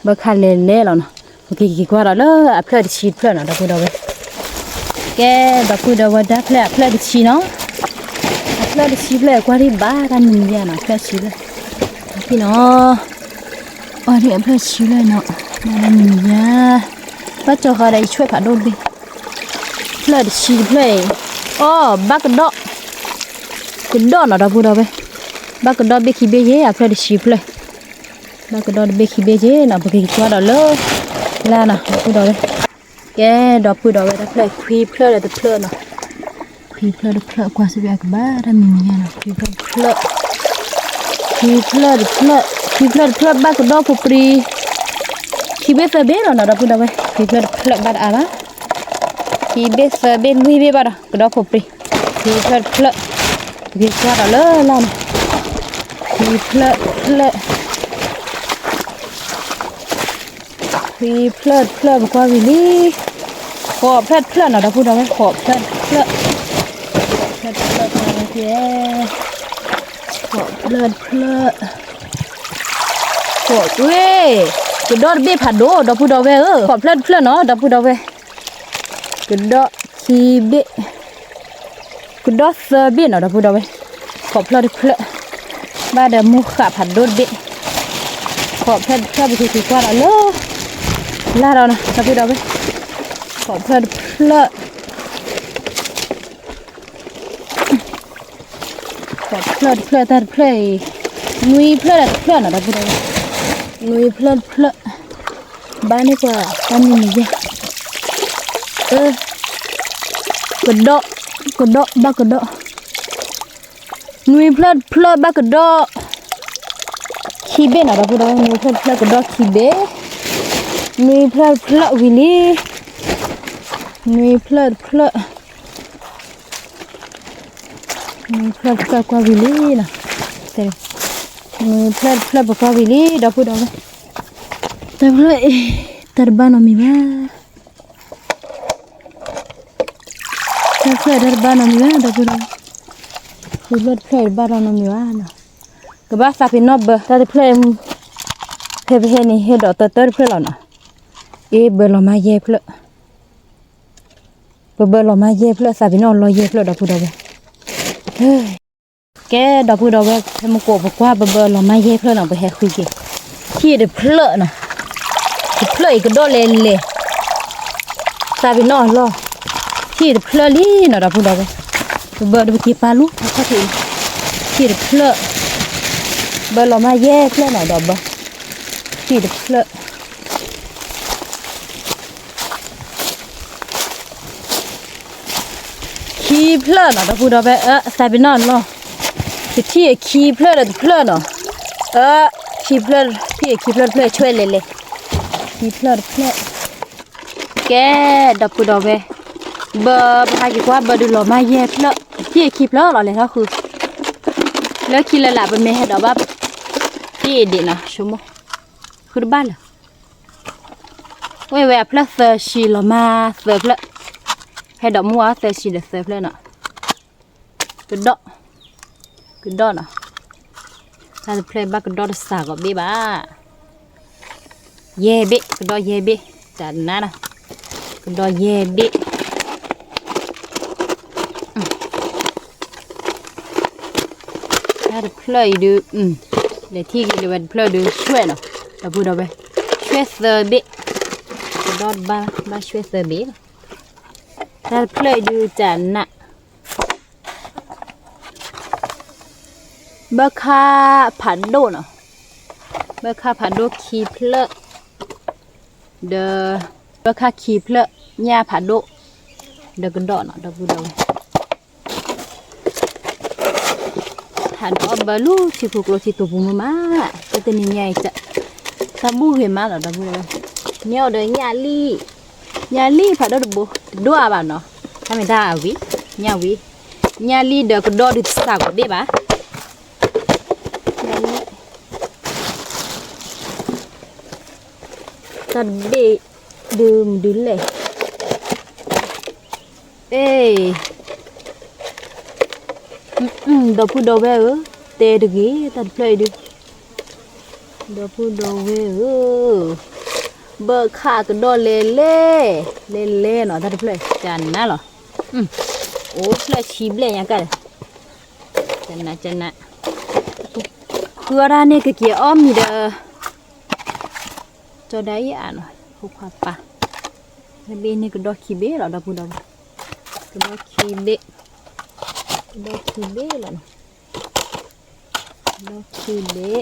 ဘၢခါလဲၤလဲၤလီၤနီၤ, ပကက့ၤကွၢ်ဒီးလၢအဖျၢၣ်တဆံတဖျၢၣ်နီၤ ဒီပုၢ်ဒီဝဲၢ်, ကဲ ဒီပုၢ်ဒီဝဲၢ် တၢ်ဖျၢၣ်အဖျၢၣ်တဆံနီၤ, အဖျၢၣ်တဆံဖျၢၣ်ကွၢ်ဒံးဘၣ်တၢ်မံၤမံၤယါနီၤ အဖျၢၣ်တဆံဖျၢၣ်, ဖံနီၤ, အီၤဒံးအဖျၢၣ်တဆံဖျၢၣ်နီၤ, ဘၣ်တၢ်မံၤမံၤယါ, ဘၣ်ကၠီဃီဒီးယဆွဲၣ်ဖးဒိၣ်တဘ့ၣ်, ဖျၢၣ်တဆံတဖျၢၣ်အံၤ, အီ ဘၣ်ကဒီး, ကဒီးနီၤ ဒီပုၢ်ဒီဝဲၢ်, ဘၣ်ကဒီးဘ့ၣ်ခံဘ့ၣ်ယဲ အဖျၢၣ်တဆံဖျၢၣ် ဘၣ်ကဒီးတဘ့ၣ်ခံဘ့ၣ်က့နီၤ ပကက့ၤကွၢ်ဒီးလၢ လၢနီၤ ဒီပုၢ်ဒီဝဲၢ်, ကဲ ဒီပုၢ်ဒီဝဲၢ် တၢ်ဖျၢၣ်ခွံဖျၢၣ်ဒီးတဖျၢၣ်နီၤ, ခွံဖျၢၣ်တဖျၢၣ် ကွၢ်စ့ၢ်ကီးကဘၣ်တၢ်မံၤမံၤယါနီၤ ခွံဖျၢၣ်တဖျၢၣ်, ခွံဖျၢၣ်တဖျၢၣ်, ခွံဖျၢၣ်တဖျၢၣ်ဘၣ်ကဒီးဖိပြံ ခံဘ့ၣ်သၢဘ့ၣ်လီၤနီၤ ဒီပုၢ်ဒီဝဲၢ်, ခွံဖျၢၣ်တဖျၢၣ်ဘၣ်တအါဘၣ်, ခံဘ့ၣ်သၢဘ့ၣ်လွံၢ်ဘ့ၣ်ဘၣ်ဒီး ကဒီးဖိပြံ, ခွံဖျၢၣ်တဖျၢၣ်, ပက့ၤကွၢ်ဒီးလၢလၢနီၤ, ခွံဖျၢၣ်တဖျၢၣ် ခွံဖျၢၣ်တဖျၢၣ် ပကွၢ်ဝံၤလံ, ဃိးဖျၢၣ်တဖျၢၣ်နီၤ ဒီပုၢ်ဒီဝဲၢ် ဃိးဖျၢၣ်တဖျၢၣ်, ဖျၢၣ်တဖျၢၣ် ဃိးဖျၢၣ်တဖျၢၣ်, ဃိးဝ့ၢ်, ကဒီးတဘ့ၣ်ဖးဒိၣ် ဒီပုၢ်ဒီဝဲၢ်ဧၢ, ဃိးဖျၢၣ်တဖျၢၣ်နီၤ ဒီပုၢ်ဒီဝဲၢ်, ကဒီးခံဘ့ၣ် ကဒီးသၢဘ့ၣ်နီၤ ဒီပုၢ်ဒီဝဲၢ်, ဃိးဖျၢၣ်တဖျၢၣ်, ဘၣ်ဒီးမိၢ်ဃာ်ဖးဒိၣ်တဘ့ၣ်, ဃိးဖျၢၣ်တဖျၢၣ် ပက့ၤက့ၤကွၢ်ဒီးလၢ လၢဒီးနီၤ ဒီပုၢ်ဒီဝဲၢ်, ဃိးဖျၢၣ်တဖျၢၣ်, ဃိးဖျၢၣ်တဖျၢၣ် တၢ်တဖျၢၣ်အံၤ, နွံဖျၢၣ်ဒီးတဖျၢၣ်နီၤ ဒီပုၢ်ဒီဝဲၢ်, နွံဖျၢၣ်တဖျၢၣ်, ဘၣ်န့ၢ်ပှၤတၢ်မံၤမံၤယါ ကဒီး, ကဒီး ဘၣ်ကဒီး, နွံဖျၢၣ်တဖျၢၣ်ဘၣ်ကဒီး ခံဘ့ၣ်နီၤ ဒီပုၢ်ဒီဝဲၢ်, နွံဖျၢၣ်တဖျၢၣ် ကဒီးခံဘ့ၣ်, နွံဖျၢၣ်တဖျၢၣ်ဝံၤလံ, နွံဖျၢၣ်တဖျၢၣ်, နွံဖျၢၣ်တဖျၢၣ် ကွၢ်ဝံၤလံနီၤ, နွံဖျၢၣ်တဖျၢၣ် ပကွၢ်ဝံၤလံ ဒီပုၢ်ဒီဝဲၢ်, တၢ်တဖျၢၣ်အံၤ တၢ်တဘၣ်နီတမံၤဘၣ် တၢ်တဖျၢၣ်တၢ်တဘၣ်နီတမံၤဘၣ် ဒီပုၢ်ဒီဝဲၢ်, ဃုဖျၢၣ်တဖျၢၣ်တဘၣ်နီတမံၤဘၣ်နီၤ, ကဘၣ်သးပ့ၤနီၣ်ဘၢ တၢ်တဖျၢၣ်အံၤ, ဖဲပဟဲန့ၣ် ဟဲဒိးသၢတၢ်တဖျၢၣ်လီၤနီၤ, အ့ ဘၢလီၤမၢ်ယဲၢ်ဖျၢၣ်, ပဘၢလီၤမၢ်ယဲၢ်ဖျၢၣ် သးပ့ၤနီၣ်အလီၢ်ယဲၢ်ဖျၢၣ် ဒီပုၢ်ဒီဝဲၢ် ကဲ ဒီပုၢ်ဒီဝဲၢ် ဖဲမုၢ်ကိးပကွၢ် ပဘၢလီၤမၢ်ယဲၢ်ဖျၢၣ်နီၤ ပဟဲဃုက့ၤ, ထံၣ်တဖျၢၣ်နီၤ, တဖျၢၣ်အံၤကဒီးလဲၤလဲၤ, သးပ့ၤနီၣ်အလီၢ်, ထံၣ်တဖျၢၣ်လံနီၤ ဒီပုၢ်ဒီဝဲၢ်, ပဘၢဒီးပက့ၤပာ်လူၤ ထံၣ်တဖျၢၣ်, ဘၢလီၤမၢ်ယဲၢ်ဖျၢၣ်နီၤ ဒီးဘၢ, ထံၣ်တဖျၢၣ် ခံဖျၢၣ်နီၤ ဒီပုၢ်ဒီဝဲၢ် အၢ သးပ့ၤနီၣ်အလီၢ်, တထံၣ်အခံဖျၢၣ်ဒီးတဖျၢၣ်နီၤ, အၢ ခံဖျၢၣ် ထံၣ်အခံဖျၢၣ်တဖျၢၣ် ဆွဲလဲၤလဲၤ, ခံဖျၢၣ်တဖျၢၣ်, ကဲ ဒီပုၢ်ဒီဝဲၢ်, ဘၢ ပဟဲက့ၤကွၢ် ဘၢဒုးလီၤမၢ်ယဲၢ်ဖျၢၣ်, တထံၣ်အခံဖျၢၣ်လီၤ လဲၤထီၣ်ဃု, လၢခံလၢလာ် ပမ့ၢ်ဟဲဒိးဘၣ်, တထံၣ်အဒံးနီၤ ဆိကမိၣ်, ဃုတဘၣ်လၢ ဝဲဝဲအဖျၢၣ်သၢဆံလီၤမၢ်သၢဖျၢၣ်, ဟဲဒိးမူအီၤသၢဆံဒီးသၢဖျၢၣ်နီၤ, ကဒီး, ကဒီးနီၤ, တၢ်တဖျၢၣ်ဘၣ်ကဒီးတစးဂီၤဘ့ၣ်ဘၣ်, ယဲၢ်ဘ့ၣ် ကဒီးယဲၢ်ဘ့ၣ်, တၢ်နါနီၤ, ကဒီးယဲၢ်ဘ့ၣ် တၢ်တဖျၢၣ်အံၤဒုး, လဲၤထံၣ်က့ၤလၢဝဲတဖျၢၣ်ဒုး ဆွဲၣ်နီၤ, ဒီပုၢ်ဒီဝဲၢ်, ဆွဲၣ်သၢဘ့ၣ်, ကဒီးတဘၣ် ဘၣ်ဆွဲၣ်သၢဘ့ၣ်လီၤ, တၢ်တဖျၢၣ်အံၤဒုးတၢ်နး, ဘၢခါဖးဒိၣ်နီၤ, ဘၢခါဖးဒိၣ်ခံဖျၢၣ်, ဒီး ဘၢခါခံဖျၢၣ် ညၣ်ဖးဒိၣ်, ဒီးကဒီးနီၤ ဒီပုၢ်ဒီဝဲၢ် ဟးဒီးဘၢလူထံဖိကျိထံတိာ်ပူၤမုၢ်မး, တတနံၤညါအံၤ တၢ်ဘူၣ်ဂ့ၤမးလီၤ ဒီပုၢ်ဒီဝဲၢ်, မ့ၢ်အီၤဒီးညၣ်လံၣ်, ညၣ်လံၣ်ဖးဒိၣ်တဘိ, တဒိၣ်အါဘၣ်နီၤ, တၢ်မ့ၢ်တၢ်အဝံၤ, ညၣ်ဝံၤ, ညၣ်လံၣ်ဒီးကဒီးဒုးတစးဂီၤဘ့ၣ်ဘၣ်, ညၣ်လံၣ် တၢ်တဘ့ၣ်ဒုးမဒုးလဲၣ်, အ့ၣ်, ဒီပုၢ်ဒီဝဲၢ်ဧၢ, တဲတဂ့ၤ တၢ်တဖျၢၣ်အံၤဒုး, ဒီပုၢ်ဒီဝဲၢ်ဧၢ, ဘၢခၣ်ကဒီၣ်လဲၤလဲၤ, လဲၤလဲၤနီၤ တၢ်တဖျၢၣ် ကနၣ်လီၤ. အိၣ်ဖျၢၣ်ဆံဘျဲၣ်ညါကၣ်ဒီး, ကနၣ် ကနၣ်, ဃုအီၣ်ဒၣ်န့ၣ် ကက့ၤအီၣ်မံၤဒီး ကၠီဒၣ်အံၤအါနီၤ ဖိခွါပၢ်, ဘ့ၣ်န့ၣ်ကဒီၣ်ခံဘ့ၣ်လီၤ ဒီပုၢ်ဒီဝဲၢ်, ကဒီၣ်ခံဘ့ၣ်, ကဒီၣ်ခံဘ့ၣ်လီၤနီၤ, ကဒီၣ်ခံဘ့ၣ်.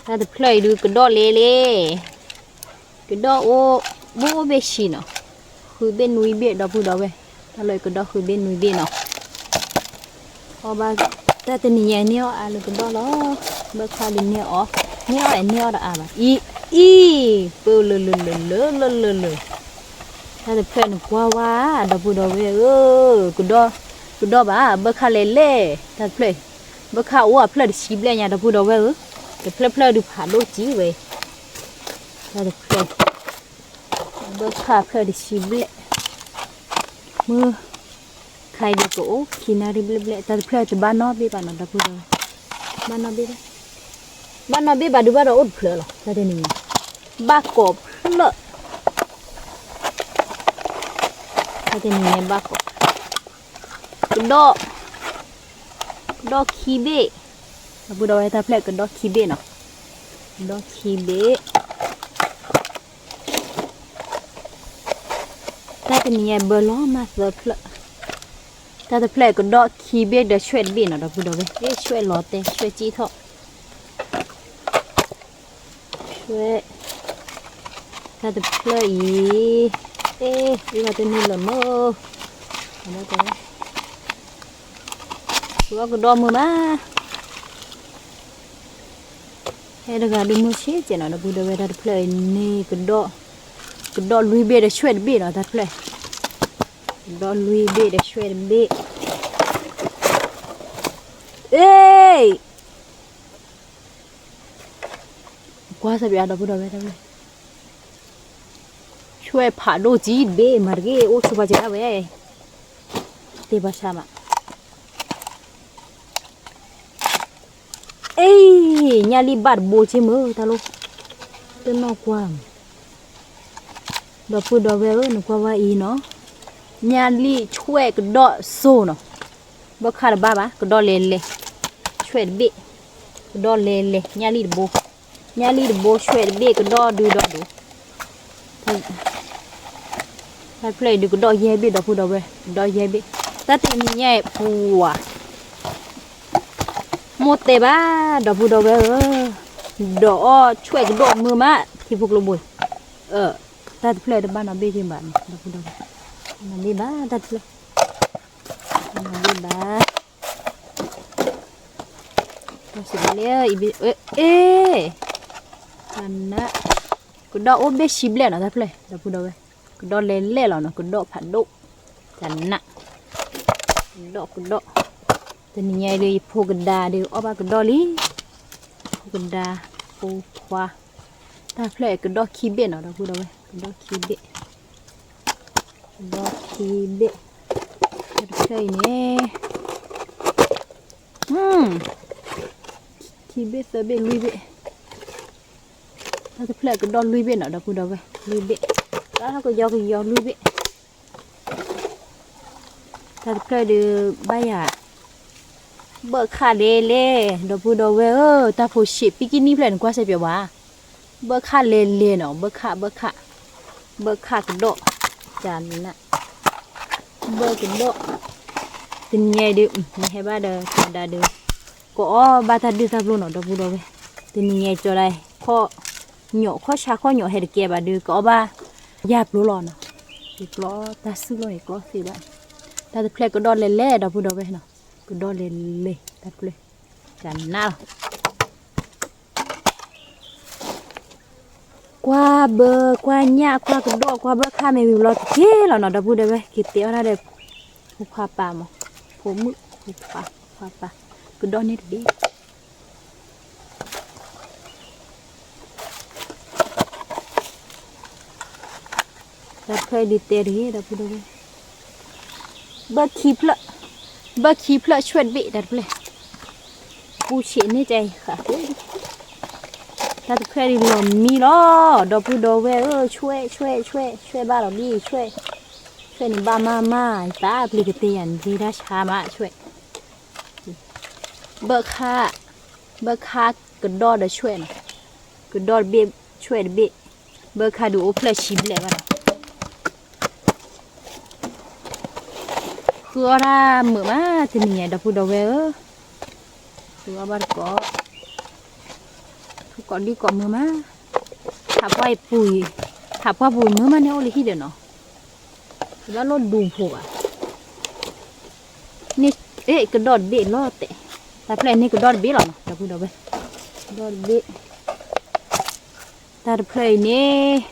တၢ်တဖျၢၣ်အံၤဒုးကဒီၣ်လဲၤလဲၤ, ကဒီၣ်အိၣ်, ဘိၣ်အိၣ်ဘ့ၣ်ဆံနီၤ, ဃုဘ့ၣ်နွံဘ့ၣ် ဒီပုၢ်ဒီဝဲၢ်, တၢ်လၢကဒီၣ်ဃုဘ့ၣ်နွံဘ့ၣ်နီၤ. အီၣ်ဘၣ်, တၢ်တနံၤညါန့ၢ်အီၣ်အါလၢကဒီၣ်လီၤ, ဘၢခၣ်ဒုးန့ၢ်အီၣ်, န့ၢ်အီၣ်အဲန့ၢ်အီၣ်တအါဘၣ်, အံၤ, အံၤ, ပၢလၢလၢလၢလၢလၢလၢလၢ တၢ်တဖျၢၣ်နကွၢ်ဝါ, ဒီပုၢ်ဒီဝဲၢ်ဧၢ, ကဒီၣ်, ကဒီၣ်ဘၣ် ဘၢခၣ်လဲၤလဲၤ, တၢ်တဖျၢၣ်, ဘၢခၣ်အိၣ်အဖျၢၣ်တဆံဘျဲၣ်ညါ ဒီပုၢ်ဒီဝဲၢ်ဧၢ, တဖျၢၣ်ဖျၢၣ်ဒုးဖးဒိၣ်ကံဝဲ, တၢ်တဖျၢၣ်, ဘၢခၣ်ဖျၢၣ်တဆံဘျဲၣ်, မုၢ်, ခါအံၤဒုးကအိၣ်ခံနၣ်ရံၣ်ဘျဲၣ်ဘျဲၣ်, တၢ်တဖျၢၣ်တဘၣ်နီတဘ့ၣ်ဘၣ်နီၤ ဒီပုၢ်ဒီဝဲၢ်, ဘၣ်နီတဘ့ၣ်ဘၣ်, ဘၣ်နီတဘ့ၣ်ဘၣ်ဒုးဘၣ်ဒီးအိၣ်တဖျၢၣ်လီၤ တၢ်တနံၤညါ, ဘၣ်ကိးဖျၢၣ် တၢ်တနံၤညါဘၣ်ကိး, ကဒီၣ်, ကဒီၣ်ခံဘ့ၣ်, ဒီပုၢ်ဒီဝဲၢ် တၢ်တဖျၢၣ်ကဒီၣ်ခံဘ့ၣ်နီၤ, ကဒီၣ်ခံဘ့ၣ်, တၢ်တနံၤညါဘၢလီၤမးသၢဖျၢၣ်, တၢ်တဖျၢၣ်ကဒီၣ်ခံဘ့ၣ်ဒီးဆွဲၣ်တဘ့ၣ်နီၤ ဒီပုၢ်ဒီဝဲၢ်, အ့ၣ် ဆွဲၣ်လီၤတဲ ဆွဲၣ်စံၣ်ထီၣ် ဆွဲၣ်, တၢ်တဖျၢၣ်အံၤ, အ့ၣ် အ့ၣ်ဘၣ်တန့ၢ်လၢၤမၢ်, အဝဲ, ကဒီၣ်မုၢ်မး, ဟဲတဂၤဒုးမုၢ်ဆ့ၣ်ကဲနီၤ ဒီပုၢ်ဒီဝဲၢ် တၢ်တဖျၢၣ်အံၤန့ၣ်, ကဒီၣ်လွံၢ်ဘ့ၣ်ဒီးဆွဲၣ်တဘ့ၣ်နီၤ တၢ်တဖျၢၣ်, ကဒီၣ်လွံၢ်ဘ့ၣ်ဒီးဆွဲၣ်တဘ့ၣ်, အ့ၣ် ကွၢ်စၢ်ပၠး ဒီပုၢ်ဒီဝဲၢ် တၢ်ဝဲ, ဆွဲၣ်ဖးဒိၣ်ကံတဘ့ၣ် မၤတဂ့ၤ အိၣ်ဆိပာ်စၢၤဒၣ်ဝဲ, တ့ၢ်ဘၣ်ဆၣ်မး, အ့ၣ် ညၣ်လံၣ်ဘၣ်တဘိက့မုၢ် တၢ်လိၣ်, တနီၢ်ကွၢ်မး, ဒီပုၢ်ဒီဝဲၢ်ဧၢ နကွၢ်ဝဲအံၤနီၤ, ညၣ်လံၣ်ဆွဲၣ်ကဒီၣ်စိနီၤ, ဘၢခၣ်တဘၣ်ဘၣ် ကဒီၣ်လဲၤလဲၤ, ဆွဲၣ်တဘ့ၣ်, ကဒီၣ်လဲၤလဲၤ ညၣ်လံၣ်တဘိ, ညၣ်လံၣ်တဘိဆွဲၣ်တဘ့ၣ် ကဒီၣ်ဒုဒီဒူၣ်, တၢ်တဖျၢၣ်အံၤဒုးကဒီၣ်ယဲၢ်ဘ့ၣ် ဒီပုၢ်ဒီဝဲၢ် ကဒီၣ်ယဲၢ်ဘ့ၣ်, တၢ်တနံၤညါအံၤပှၤ မိၢ်တဲဘၣ် ဒီပုၢ်ဒီဝဲၢ်ဧၢ, ဒီးအီၣ်ဆွဲၣ်ကဒီးမုၢ်မး ထံဖိကျိဘိ, တၢ်တဖျၢၣ်တဘၣ်နီတဘ့ၣ်က့ဘၣ်န့ၣ် ဒီပုၢ်ဒီဝဲၢ်, နီတဘ့ၣ်ဘၣ် တၢ်တဖျၢၣ်, နီတဘ့ၣ်ဘၣ်, တၢ်စံးဘၣ်လၢ အ့ၣ် ကဒီၣ်အိၣ်ဘ့ၣ်ဆံဘျဲၣ်နီၤ တၢ်တဖျၢၣ် ဒီပုၢ်ဒီဝဲၢ်, ကဒီၣ်လဲၤလဲၤလီၤနီၤ ကဒီၣ်ဖးဒိၣ်, တနၢ်, ကဒီၣ်ကဒီၣ်, တနံၤညါအံၤဒုး ယဖိကဒါဒုး အီၣ်ဘၣ်ကဒီၣ်လံ, ဖိကဒါ, ဖိခွါ, တၢ်တဖျၢၣ်ကဒီၣ်ခံဘ့ၣ်နီၤ ဒီပုၢ်ဒီဝဲၢ် ကဒီၣ်ခံဘ့ၣ်, ကဒီၣ်ခံဘ့ၣ်, တၢ်တဖျၢၣ်အံၤန့ၣ် ခံဘ့ၣ်သၢဘ့ၣ်လွံၢ်ဘ့ၣ်, တၢ်တဖျၢၣ်ကဒီၣ်လွံၢ်ဘ့ၣ်နီၤ ဒီပုၢ်ဒီဝဲၢ် လွံၢ်ဘ့ၣ်, တၢ်ကယီကယီလွံၢ်ဘ့ၣ်, တၢ်တဖျၢၣ်ဒုးဘၣ်ယၤ, ဘၢခၣ်လဲၤလဲၤ ဒီပုၢ်ဒီဝဲၢ်ဧၢ, တၢ်ဖိဆံး ပံကံနံၣ်ဖျၢၣ်န့ၣ် ကွၢ်စဲပၠးဝဲ, ဘၢခၣ်လဲၤလဲၤနီၤ ဘၢခၣ် ဘၢခၣ်, ဘၢခၣ်ကဒီၣ်, ကနၣ်, ဘၢကဒီၣ်, တနံၤညါအံၤဒုး နဟဲဘၣ်ဒီး ကဒါဒုး, ကအီၣ်ဘၣ်တၢ်ဒုၣ်တၢ်ပျိၢ်နီၤ ဒီပုၢ်ဒီဝဲၢ်, တနံၤညါအံၤကၠီဒၣ်, ခီၣ်, ခီၣ်ဆါခီၣ်ညီၣ်ဟဲတကဲဘၣ်ဒုး ကအီၣ်ဘၣ်, ယၢ်ပျိၢ်လီၤနီၤ, ယကျီတၢ်စုၣ်လီၤန့ၣ် ကျီသ့ဘၣ်, တၢ်တဖျၢၣ်ကဒီၣ်လဲၤလဲၤ ဒီပုၢ်ဒီဝဲၢ်နီၤ, ကဒီၣ်လဲၤလဲၤ တၢ်တဖျၢၣ်, ကနၣ်လီၤ ကွၢ်ဘၢ ကွၢ်ညၣ် ကွၢ်ကဒီၣ် ကွၢ်ဘၢခၣ်မ့ၢ်ဝံၤဘျီတက့ၢ်လီၤနီၤ ဒီပုၢ်ဒီဝဲၢ် က့ၤတဲအီၣ်ဒၣ်ဒီး ဖိခွါပၢ်မး ဖိမုၣ် ဖိခွါ ဖိခွါပၢ် ကဒီၣ်န့ၢ်တဘ့ၣ် တၢ်တဖျၢၣ်ဒုးတဲတဂ့ၤ ဒီပုၢ်ဒီဝဲၢ် ဘၢခံဖျၢၣ် ဘၢခံဖျၢၣ်ဆွဲၣ်တဘ့ၣ် တၢ်တဖျၢၣ် ပူဆံးန့ၣ်ကဲဃးဃု, တၢ်တဖျၢၣ်ဒ်လီၤမံလီၤ, ဒီပုၢ်ဒီဝဲၢ်ဧၢ, ဆွဲၣ် ဆွဲၣ် ဆွဲၣ် ဆွဲၣ်ဘၣ်လီၤဒ် ဆွဲၣ်, ဆွဲၣ်န့ၣ်ဘၣ်မးမး, သးပျံၤကသ့ယၤန့ၣ် ဒ့တၢ်ဆါမး ဆွဲၣ်, ဘၢၣ်ခါ, ဘၢၣ်ခါကဒီၣ်ဒီးဆွဲၣ်နီၤ, ကဒီၣ်တဘ့ၣ် ဆွဲၣ်တဘ့ၣ်, ဘၢၣ်ခါဒုးအိၣ်ဖျၢၣ်ဆံဘျဲၣ်ဘၣ်ဒီး ဃုအီၣ်တၢ်မုာ်မး တနံၤညါ ဒီပုၢ်ဒီဝဲၢ်ဧၢ, ဃုအီၣ်ဘၣ်တကိး, ထူကိးဒံကိးမုာ်မး, ထးပှၢ်ပူၤအံၤ, ထးပှၢ်ပူၤမုာ်မးန့ၣ်အိၣ်လၢဟံၣ်ဒီးနီၤ, တဘၣ်လိၣ်ဒူဖိဘၣ်, န့ၣ်, အဲ ကဒီၣ်တဘ့ၣ်လီၤတဲာ်, တၢ်တဖျၢၣ်အံၤန့ၣ်ကဒီၣ်တဘ့ၣ်လီၤနီၤ ဒီပုၢ်ဒီဝဲၢ်, ကဒီၣ်တဘ့ၣ်, တၢ်တဖျၢၣ်အံၤန့ၣ်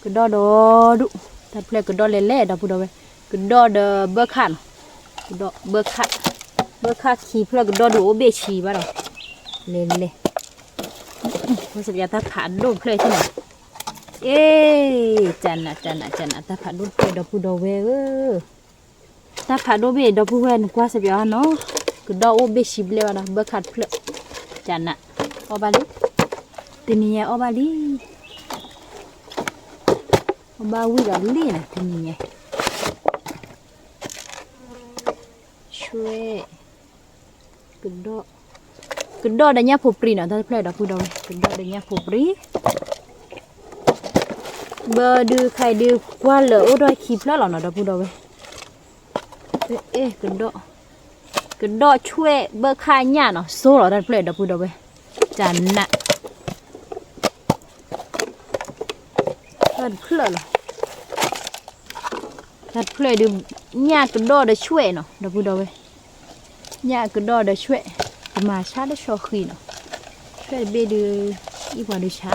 ကဒီၣ်ဒီးဒူၣ်, တၢ်တဖျၢၣ်ကဒီၣ်လဲၤလဲၤ ဒီပုၢ်ဒီဝဲၢ်, ကဒီၣ်ဒီးဘၢၣ်ခၣ်နီၤ, ကဒီၣ်ဘၢၣ်ခၣ်, ဘၢၣ်ခၣ်ခံဖျၢၣ်ကဒီၣ်ဒုးအိၣ်ဘ့ၣ်ဆံဘၣ်ဒီး, လဲၤလဲၤ, ကွၢ်စပျးတၢ်ဖးဒိၣ်တဖျၢၣ်အံၤန့ၣ်, အ့, ကနး ကနး ကနး တၢ်ဖးဒိၣ်တဖျၢၣ် ဒီပုၢ်ဒီဝဲၢ်ဧၢ တၢ်ဖးဒိၣ်ဘ့ၣ် ဒီပုၢ်ဝဲၢ် နကွၢ်စပျးအီၤနီၤ, ကဒီၣ်အိၣ်ဘ့ၣ်ဆံဘျဲၣ်ဘၣ်ဒီး ဘၢၣ်ခၣ်တဖျၢၣ်, ကနး, အီၣ်ဘၣ်လံ, တနံၤညါအီၣ်ဘၣ်လံ, အီၣ်ဘၣ်ဝံၣ်ဒီးလံနီၤ တနံၤညါ, ဆွဲၣ်, ကဒီၣ်, ကဒီၣ်ဒီးညၣ်ဖိပြံနီၤ တၢ်တဖျၢၣ် ဒီပုၢ်ဒီဝဲၢ် ကဒီၣ်ဒီးညၣ်ဖိပြံ ဘၢဒုးခါအံၤဒုးကွၢ်လၢာ်အိၣ်ဒီးခံဖျၢၣ်လီၤနီၤ ဒီပုၢ်ဒီဝဲၢ်, ကဒီၣ်, ကဒီၣ်ဆွဲၣ်ဘၢၣ်ခၣ်ညၣ်နီၤ စိလီၤတၢ်တဖျၢၣ် ဒီပုၢ်ဒီဝဲၢ်, ကနး, တၢ်တဖျၢၣ်လီၤ တၢ်တဖျၢၣ်ဒုး ညၣ်ကဒီၣ်ဒီးဆွဲၣ်နီၤ ဒီပုၢ်ဒီဝဲၢ်, ညၣ်ကဒီၣ်ဒီးဆွဲၣ်, ကမၤဆါတဆီဃံနီၤ, ဆွဲၣ်တဘ့ၣ်ဒုး အံၣ်ပှၤဒုးဆါ,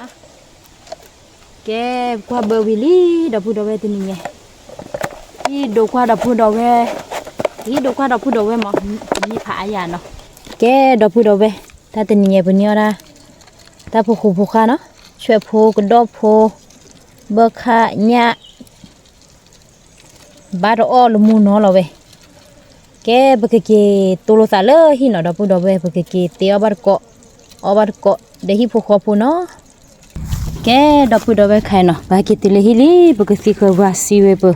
ကဲ ပကွၢ်ဘၢဝံၤလံ ဒီပုၢ်ဒီဝဲၢ်တနံၤညါ, ဟံၣ်ဒိးကွၢ်ဒီပုၢ်ဒီဝဲၢ်, ဟံၣ်ဒိးကွၢ်ဒီပုၢ်ဒီဝဲၢ်မး, မ့ၢ်ဖးအါယၤနီၤ, ကဲ ဒီပုၢ်ဒီဝဲၢ် တၢ်တနံၤညါပနံၤအီၣ်ဒၣ် တၢ်ဖိဃူဖိဃာ်နီၤ, ဆွဲၣ်ဖိကဒီၣ်ဖိ, ဘၢၣ်ခၣ်ညၣ် ဘၣ်တအီၣ်လၢမူနီၤလီၤဝဲ, ကဲ ပကက့ၤတိၢ်လိာ်သးလၢဟံၣ်နီၤ ဒီပုၢ်ဒီဝဲၢ် ပကက့ၤတဲအီၣ်ဘၣ်တကိး, အီၣ်ဘၣ်တကိး ဒီးဟံၣ်ဖိဃီဖိနီၤ, ကဲ ဒီပုၢ်ဒီဝဲၢ်ခဲအံၤနီၤ ပဟဲက့ၤတုၤလၢဟံၣ်လံ ပကသံဃာ်ပှၤစံးဝဲပၢ်,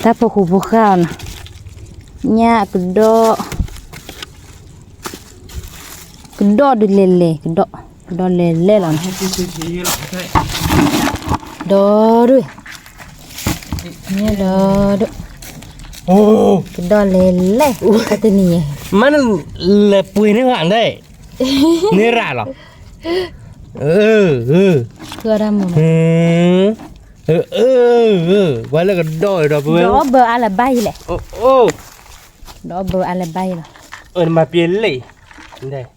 တၢ်ဖိဃူဖိဃာ်အီၤနီၤ, ညၣ်ကဒီၣ် ကဒီၣ်ဒုးလဲၤလဲၤ ကဒီၣ်, ကဒီၣ်လဲၤလဲၤလီၤနီၤ, ဒီဒုး, ညၣ်ဒီဒုး, ကဒီၣ်လဲၤလဲၤ တနံၤညါ, မ့ၢ်နလဲၤပှ့ၤန့ၢ်ဝဲဒၣ်, န့ၢ်ရၤလီၤ, ဃုအီၣ်တၢ်မုာ်, ပှၤလၢကဒီၣ်ဒီပုၢ်ဝဲၢ်, ဒီးဘၢအါလၢၤဘၣ်ယံၤလဲၣ်, ဒီးဘၢအါလၢၤဘၣ်ယံၤလီၤ, မၤပျဲလံ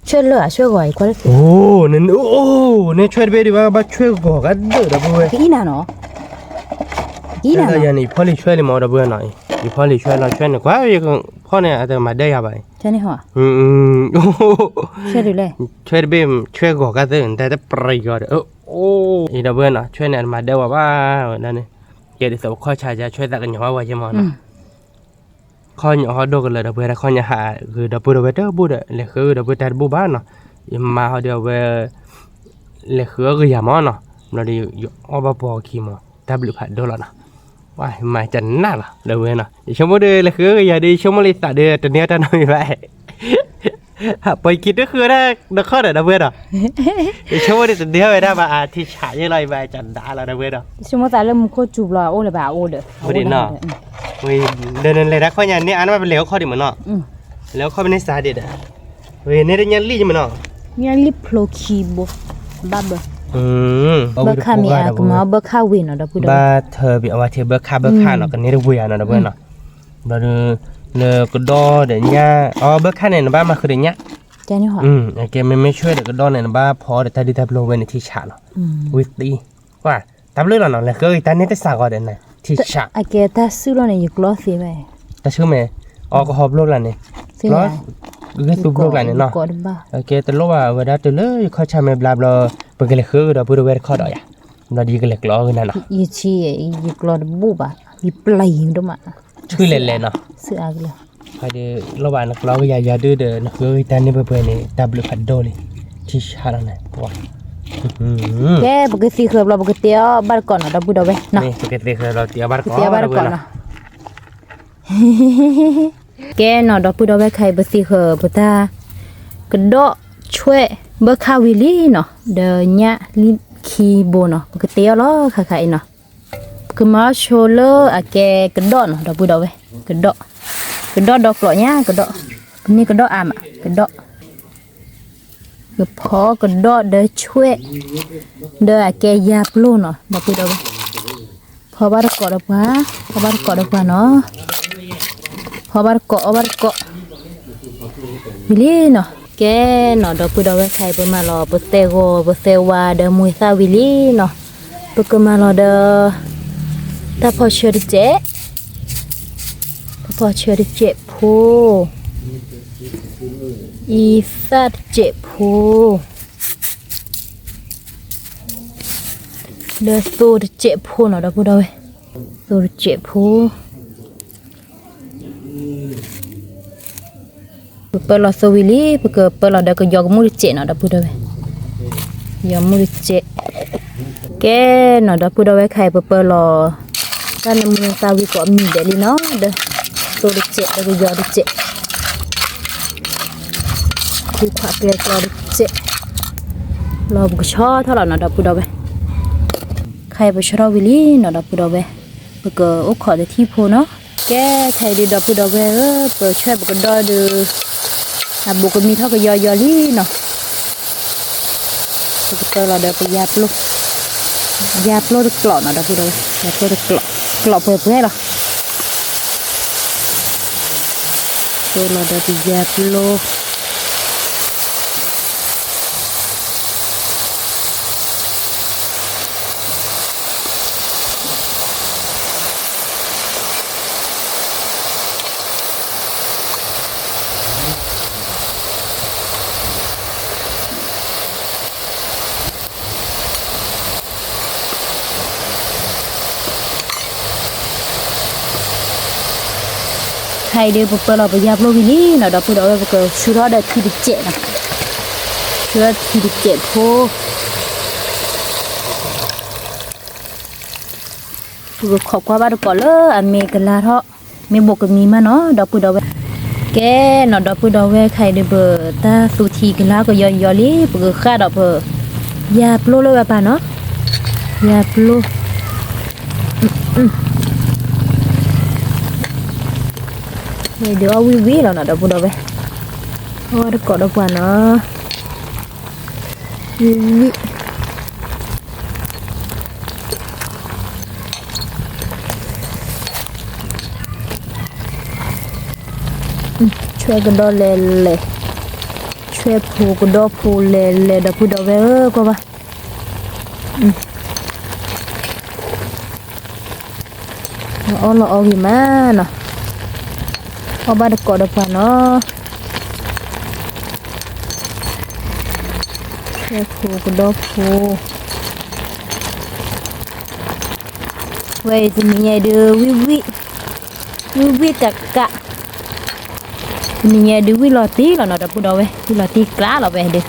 ဆွဲၣ်လၢာ်အဆွဲၣ်ဂီၤအံၤကွၢ်လၢ, အိၣ်န့ၣ်ဆွဲၣ်တဘ့ၣ်ဒံးဘၣ် ဘၣ်ဆွဲၣ်ဂီၤကဒီးဒီပုၢ်ဝဲၢ်, ကအံၣ်နၤနီၤ, ယဖီၣ်လံဆွဲၣ်လံမး ဒီပုၢ်ဝဲၢ်နီၤ, ယဖီၣ်လံဆွဲၣ်လီၤ ဆွဲၣ်န့ၣ် ကွၢ်ယဖီၣ်န့ၣ် အတမၤဒၢယၤဘၣ်, ဆွဲၣ်တဘ့ၣ်ဆွဲၣ်ဂီၤကသၢၣ် တၢ်တပြံၤဂီၤဒီး, အံၤဒီပုၢ်ဝဲၢ်နီၤ ဆွဲၣ်န့ၣ် အတမၤဒၢဝဲဘၣ်ဝဲဒၣ်န့ၣ်, ကဲဒ်သိးပခီၣ်ဆါယၤ ဆွဲၣ်သးကညီၤဝဲယမးနီၤ ခီၣ်ညီဟီၣ်ဒိၣ်ကလၢာ်ဒီပုၢ်ဝဲၢ် တၢ်ခီၣ်ညါဟးဂ့ၤဒီပုၢ်ဒီဝဲၢ်တဘူၣ်ဒီး လဲၤဃုဒီပုၢ်ဝဲၢ်တၢ်တဘူၣ်ဘၣ်နီၤ, ယမါဟီဒီးအဝဲ လဲၤဃုအီၣ်ဂ့ၤယၤမးနီၤ, ဘျီဒီး ယအီၣ်ဘၣ်ပှၤခံမး တၢ်ဘျုးဖးဒိၣ်လီၤနီၤ, မၤကနၣ်လီၤ ဒီပုၢ်ဝဲၢ်နီၤ, ယဆိကမိၣ်ဒီး လဲၤဃုအီၣ်ဂ့ၤယၤဒီး ယဆိကမိၣ်လံသးဒီး တန့ၢ်တၢ်နီတမံၤဘၣ် ပှၤက့ၤတဃုဒၣ်တခီဒီး ဒီပုၢ်ဝဲၢ်ဒီး, ယဆိကမိၣ်ဒီးတဒ့ဝဲဒၣ်ဘၣ် အထံဆးယဲလီၤ ယဘၣ်ကဒါလီၤ ဒီပုၢ်ဝဲၢ်ဒီး, ဆိကမိၣ်သးလၢမူခိၣ်စူၤဘျီအအိၣ်လၢၤဘၣ်အအိၣ်ဒီး, ဝဲဒၣ်နီၤ, ဝဲ, ဒီးနလဲၤတၢ်ခီၣ်ညါန့ၣ် အါန့ၢ်ဘၣ်ပလဲၤအိၣ်ခီၣ်ဒံးမးနီၤ, လဲၤအိၣ်ခီၣ်ဖဲန့ၣ်စးဒံးဒီး, ဝဲန့ၣ်တညၣ်လံၣ်ယမးနီၤ, ညၣ်လံၣ်ဖျိခံဘိ, ဘၣ်ဘၢ, ဘၢခၣ်မ့ၢ်အကမၤအီၣ်ဘၢခၣ်ဝံၤနီၤ ဒီပုၢ်ဝဲၢ်, ဘၣ်ထၢဘၣ်အဝဲထံဘၢခၣ်ဘၢခၣ်နီၤ ကန့ၢ်တဝံၤဧါနီၤ ဒီပုၢ်ဝဲၢ်နီၤ, ဘျီဒီး, လၢကဒီၣ်ဒီးညၣ်, အီ ဘၢခၣ်န့ၣ် နဘၣ်မၤဃုာ်ဒီးညၣ်, ကဲမ့မ့ၢ်ဆွဲၣ်ဒီးကဒီၣ်န့ၣ် နဘၣ်ဖီအီၣ်ဒီးတၢ်ဒုၣ်တၢ်ပျိဝဲန့ၣ်ထံဆးလီၤ, ဝံၤသံ, ကွၢ်, တၢ်ဘျုးလီၤနီၤ လဲၤဃုအီၣ်ဂ့ၤတၢ်န့ၣ်တစးဂီၤဒီးန့ၣ် ထံဆး, အကဲတၢ်စုလီၤန့ၣ် ယကျီသ့ဝဲ, တၢ်ဆူမဲာ်, အီကဟီဖျိကျါန့ၣ်, ဂ့ၢ်သူဖျိကျါန့ၣ်နီၤ, ကဲတလိၣ်ဘၣ်ဝဲဒၣ်တုၤလၢယခီၣ်ဆါမဲာ်ဘျါဘျီ, ပကလဲၤဃုအီၣ်ဂ့ၤဒီပုၢ်ဒီဝဲၢ်တခီဒီးယၤ, ဘျီဒီးယကလဲၤကျီအီၣ်ဂ့ၤနၤနီၤ, ယဆံ, ယကျီတဘူၣ်ဘၣ်, ယပျံၤဒိၣ်မး, ဆူလဲၤလဲၤနီၤ, ဆူအါကလၢာ် ဖဲဒုးလီၤဘၣ်နကျီကယၤယၤဒုးဒီး နဃုဂံၢ်တၢ်န့ၣ်ပှဲၤပှဲၤန့ၣ် တၢ်ဘျုးဖးဒိၣ်လံ, ထံဆါလီၤန့ၣ်, ကဲ ပကသံၣ်ဃၢၤဘျီ ပကတဲအီၤဘၣ်တကိးနီၤ ဒီပုၢ်ဒီဝဲၢ်, ပကသံၣ်ဃၢၤဘျီ ပကတဲအီၤဘၣ်တကိးနီၤ. ကဲနီၤ ဒီပုၢ်ဒီဝဲၢ် ခဲအံၤ ပသံၣ်ဃၢၤပတၢ် ကဒီးဆွဲၣ် ဘၢခၣ်ဝံၤလံနီၤ, ဒီးညၣ်လံခံဘိနီၤ, ပကတဲအီၤလီၤ ခါခါအံၤနီၤ. ပကမၤအီၤဆိလၢအကဲကဒီးနီၤ ဒီပုၢ်ဒီဝဲၢ်, ကဒီး, ကဒီးဒီကျိးညါ ကဒီး, ပန့ၢ်ကဒီးအါမး ကဒီး, ကဖီကဒီးဒီးဆွဲၣ်, ဒီးအကဲယၤပျိနီၤ ဒီပုၢ်ဒီဝဲၢ်, ဖီဘၣ်တကိးဒီးပှၤ, ဖီဘၣ်တကိးဒီးပှၤနီၤ, ဖီဘၣ်တကိး အီၣ်ဘၣ်တကိး ဝံၤလံနီၤ. ကဲနီၤ ဒီပုၢ်ဒီဝဲၢ် ခဲအံၤ ပမၤလီၤ ပသဲဂီၤ ပသဲဝါဒီးမှံသၣ်ဝံၤလံနီၤ, ပကမၤလီၤဒီး တၢ်ဖီၣ်ဆၢတစဲး, တၢ်ဖီၣ်ဆၢတစဲးဖိ, အံသၣ်တစဲးဖိ, ဒီးသိတစဲးဖိနီၤ ဒီပုၢ်ဒီဝဲၢ်, သိတစဲးဖိ ပပၢလီၤသိဝံၤလံ ပကပၢလီၤဒီးကယီၤကမူၣ်တစဲးနီၤ ဒီပုၢ်ဒီဝဲၢ်, ယီၤမူၣ်တစဲး. ကဲနီၤ ဒီပုၢ်ဒီဝဲၢ် ခဲအံၤ ပပၢလီၤ တၢ်နမူနသၣ်ဝံၤကိးမံၤဒဲးလံနီၤ, ဒီးသိတစဲး ဒီးကယီၤတစဲး, ခူခွးကျဲကျီတစဲး, လီၤပကဆီထီၣ်လီၤနီၤ ဒီပုၢ်ဒီဝဲၢ်. ခဲအံၤပဆီထီၣ်ဝံၤလံနီၤ ဒီပုၢ်ဒီဝဲၢ်, ပကအိၣ်ခိးတထံၣ်ဖိနီၤ. ကဲ ခဲအံၤဒုး ဒီပုၢ်ဒီဝဲၢ်ဧၢ, ပဆွဲၣ်ပကဒီးဒုး အဘူးကမံၤထီၣ်ကယီယီလံနီၤ, ပကပၢလီၤဒီးပယၤပျိ, ယၤပျိတကျိးနီၤ ဒီပုၢ်ဒီဝဲၢ်, ယၤပျိတကျိး, ကျိးပှဲၤပှဲၤလီၤ. ပၢလီၤဒီးပယၤပျိ ခဲအံၤဒုး ပပၢလီၤပယၤပျိဝံၤလံနီၤ ဒီပုၢ်ဒီဝဲၢ်, ပကဆူထီၣ်ဒီးထံတစဲးနီၤ, ဆူထီၣ်ထံတစဲးဖိ ပကခိးကွၢ်ဘၣ်တကိးလၢအမ့ၢ်ကလါထီၣ်, မ့ၢ်ဘူးကမံၤမးနီၤ ဒီပုၢ်ဒီဝဲၢ်. ကဲနီၤ ဒီပုၢ်ဒီဝဲၢ် ခဲအံၤဒုး ပတၢ်သူထံကလါကယီယီလံ, ပကဃၣ်ဒီးပ ယၤပျိလၢဝဲပၢ်နီၤ, ယၤပျိ ဒုးအီၣ်ဝံၣ်ဝံၣ်လီၤနီၤ ဒီပုၢ်ဒီဝဲၢ်, အီၣ်ဝဲတကိးဒီးပှၤနီၤ, ဝံၣ်ဝံၣ် ဆွဲၣ်ကဒီးလဲၤလဲၤ, ဆွဲၣ်ဖိကဒီးဖိလဲၤလဲၤ ဒီပုၢ်ဒီဝဲၢ်ဧၢ, ကွၢ်ဘၣ် အီၣ်လီၤအီၣ်ဂ့ၤမးနီၤ, အီၣ်ဘၣ်တကိးဒီးပှၤနီၤ, ဆွဲၣ်ဖိကဒီးဖိ ဝဲအံၤတနံၤညါအံၤဒုး ဝံၣ်ဝံၣ်, ဝံၣ်ဝံၣ်ကးကး, တနံၤညါအံၤဒုး ဝံၣ်လီၤတံၢ်လီၤနီၤ ဒီပုၢ်ဒီဝဲၢ်, ဝံၣ်လီၤတံၢ်ကျါလီၤဝဲဒုး,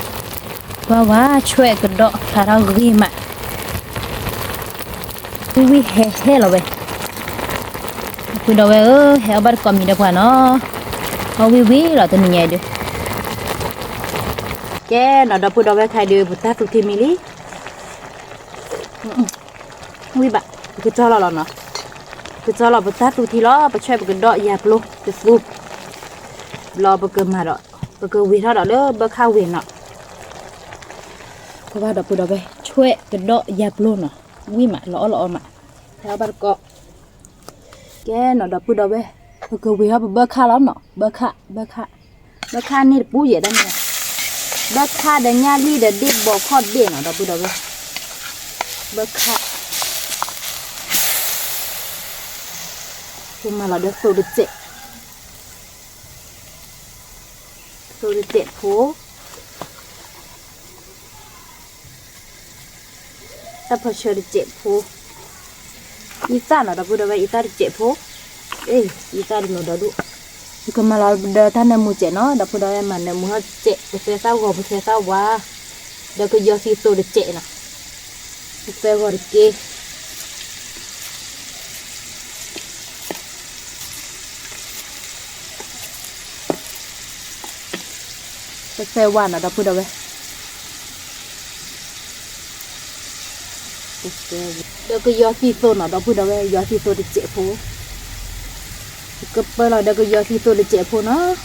ကွၢ်ဝဲ ဆွဲၣ်ကဒီးဖျါထီၣ်ဂ့ၤမး, ဝံၣ်ဝံၣ်ဟဲဟဲလီၤဝဲ, ဒီပုၢ်ဒီဝဲၢ်ဧၢ, ဟဲအီၣ်ဘၣ်တကိးမံၤဒီးပှၤနီၤ, အီၣ်ဝံၣ်ဝံၣ်လီၤတနံၤညါအံၤဒုး, ကဲနီၤ ဒီပုၢ်ဒီဝဲၢ် ခဲအံၤဒုး ပတၢ်သူထံမံၤလံ ဝံၣ်ဘၣ်, ပကကၠီလီၤလီၤနီၤ, ပကကၠီလီၤပတၢ်သူထံလီၤ, ပဆွဲၣ်ပကဒီးယၤပျိတသူ, ဘျီပကမၤဒီး, ပကဝ့ၤထီၣ်ဒီးလၢဘၢခၣ်ဝ့ၤနီၤ, ကွၢ်ဘၣ်ဒီပုၢ်ဒီဝဲၢ်, ဆွဲၣ်ကဒီးယၤပျိနီၤ, ဝံၣ်မး လီၤအီၣ်လီၤအီမး, ဟဲအီၣ်ဘၣ်တကိး, ကဲနီၤ ဒီပုၢ်ဒီဝဲၢ်, ပကဝ့ၤထီၣ်ပဘၢခၣ်လီၤနီၤ, ဘၢခၣ်, ဘၢခၣ်, ဘၢခၣ်န့ၣ်တပူၤယဲၢ်တၢ်န့ၣ်, ဘၢခၣ်ဒီးညၣ်လံၢ်ဒီးဒ့ၣ်ဘီခီၣ်ဒ့ၣ်နီၤ ဒီပုၢ်ဒီဝဲၢ်, ဘၢခၣ်, ပမၤလီၤဒီးသိတစဲး, သိတစဲးဖိ, တၢ်ဖီၣ်ဆၢတစဲးဖိ, အံသၣ်နီၤ ဒီပုၢ်ဒီဝဲၢ် အံသၣ်တစဲးဖိ, အံသၣ်တနီၤဒီဒူၣ်, ယကမၤလီၤဒီးတၢ်နၢမူစဲးနီၤ, ဒီပုၢ်ဒီဝဲၢ်, မၤနၢမူထီၣ်စဲး, ပသၢသၣ်ဂီၤ ပသၢသၣ်ဝါ, ဒီးကယီၤသံသိတစဲးနီၤ, ပသၢဂီၤတက့ၢ်. ပသၢဝါနီၤ ဒီပုၢ်ဒီဝဲၢ်, ဒီးကယီၤသံသိနီၤ ဒီပုၢ်ဒီဝဲၢ်, ယီၤသံသိတစဲးဖိ, ကပၢလီၤဒီးကယီၤသံသိတစဲးဖိနီၤ,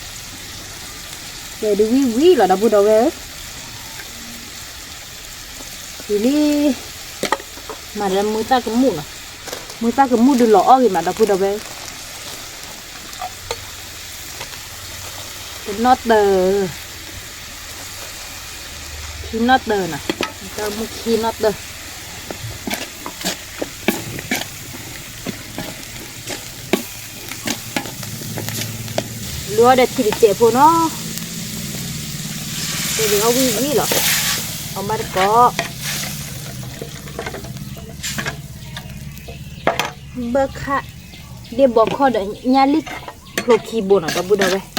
ကဲဒ်ဝံၤဝံၤလီၤ ဒီပုၢ်ဒီဝဲၢ်ဧၢ, ဝံၤလံ, မၤဒီးမုၢ်သၣ်ကမူၣ်နီၤ, မုၢ်သၣ်ကမူၣ်ဒုးလီၤအီၣ်ဂ့ၤမး ဒီပုၢ်ဒီဝဲၢ်, တနီၣ်တၢၢ်, ခံနီၣ်တၢၢ်နီၤ, မုၢ်ခံနီၣ်တၢၢ် လူၤအီၣ်ဒီးထံတစဲးဖိနီၤ, တဝံၤအီၣ်ဝံၤဝံၤလီၤ, အီၣ်ဘၣ်တကိး, ဘၢခၣ်ဒ့ဘီခီၣ်ဒီးညၣ်လံၣ်ဖျိခံဘိနီၤ ဒီပုၢ်ဒီဝဲၢ်,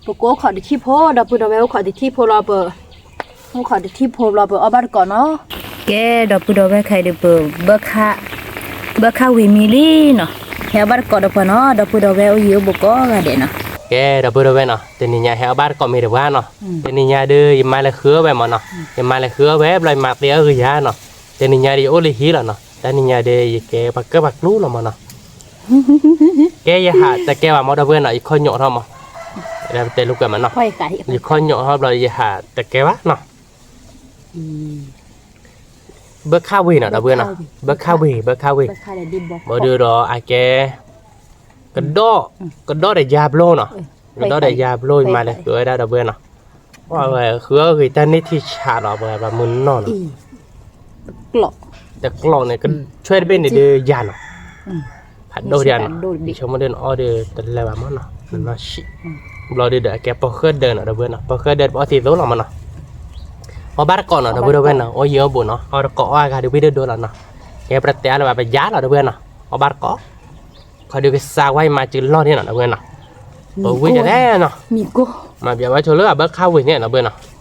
ပကအိၣ်ခိးတထံၣ်ဖိ ဒီပုၢ်ဒီဝဲၢ်, အိၣ်ခိးတထံၣ်ဖိလီၤပ အိၣ်ခိးတထံၣ်ဖိဘျီ ပအီၣ်ဘၣ်တကိးနီၤ, ကဲ ဒီပုၢ်ဒီဝဲၢ်ခဲအံၤဒီး ပဘၢခၣ်ဝံၤမံလံနီၤ, ဟဲအီၣ်ဘၣ်တကိးဒီးပှၤနီၤ ဒီပုၢ်ဒီဝဲၢ် အိၣ်ယံၤအိၣ်ဘူးကိးဂၤဒဲးနီၤ, ကဲ ဒီပုၢ်ဒီဝဲၢ်နီၤ, တနံၤညါဟဲအီၣ်ဘၣ်တကိးမ့ၢ်တပှၤနီၤ, တနံၤညါဒီး ယမါလဲၤဃုအီၣ်ဝဲမးနီၤ, ယမါလဲၤဃုအီၣ်ဝဲဘျီ ယမါသ့အီၣ်ဂ့ၤယၤနီၤ, တနံၤညါဒီး ယအိၣ်လၢဟံၣ်လီၤနီၤ, တနံၤညါဒီး ယကဲပှၤကၢၢ်ပှၤကျူလီၤမးနီၤ, ကဲ ယဟးတကဲဘၣ်မး ဒီပုၢ်ဝဲၢ်နီၤ, ယခီၣ်ညီၣ်ထီၣ်မး, တဲလိာ်ကွဲမးနီၤ, ယခီၣ်ညီၣ်ထီၣ်ဘျီ ယဟးတကဲဘၣ်နီၤ, ဘၢခၣ်ဝံၤနီၤ ဒီပုၢ်ဝဲၢ်နီၤ, ဘၢခၣ်ဝံၤ ဘၢခၣ်ဝံၤ, ဘၣ်ဒီး အကဲ ကဒီၣ်, ကဒီၣ်ဒီးယါဘျီနီၤ, ကဒီၣ်ဒီးယါဘျီ ယမါလဲၤဃုအီၣ်ဝဲဒၣ် ဒီပုၢ်ဝဲၢ်နီၤ, ဃုအီၣ်ဂ့ၤတၢ်န့ၢ်ထံဆးလီၤ ပှၤမုၢ်နီၢ်နီၤ, တကျီၢ်န့ၣ် ဆွဲတဘ့ၣ်န့ၣ်ဒီးယၤနီၤ, ဖးဒိၣ်ယၤနီၤ, ဆိကမိၣ်ဒီးနအီၣ်ဒီးတလၢာ်ဘၣ်မးနီၤ, နနီၢ်ဆံး, ဘျီဒီး အကဲပီၢ်ဃၢၣ်ဒၢးနီၤ ဒီပုၢ်ဝဲၢ်နီၤ, ပီၢ်ဃၢၣ်ဒၢး ပအီၣ်သံသိလီၤမးနီၤ, အီၣ်ဘၣ်တကိးနီၤ ဒီပုၢ်ဝဲၢ်နီၤ, အိၣ်ယံၤအိၣ်ဘူးနီၤ, အီၣ်တကိးအီၣ်အဂၤဒီးဝံၣ်ဒိၣ်ဒိၣ်လီၤနီၤ, ကဲ ပတတဲအါလၢၤဘၣ် ပယါလီၤ ဒီပုၢ်ဝဲၢ်နီၤ, အီၣ်ဘၣ်တကိး ခီဒုးကစၢ်ဝဲယမါစုလီၢ်န့ၣ်နီၤ ဒီပုၢ်ဝဲၢ်နီၤ, ပဝံၣ်တလဲၣ်နီၤ, မၤဘၣ်ဝဲဆိလၢအဘၢခၣ်ဝံၤန့ၣ်နီၤ ဒီပုၢ်ဝဲၢ်နီၤ,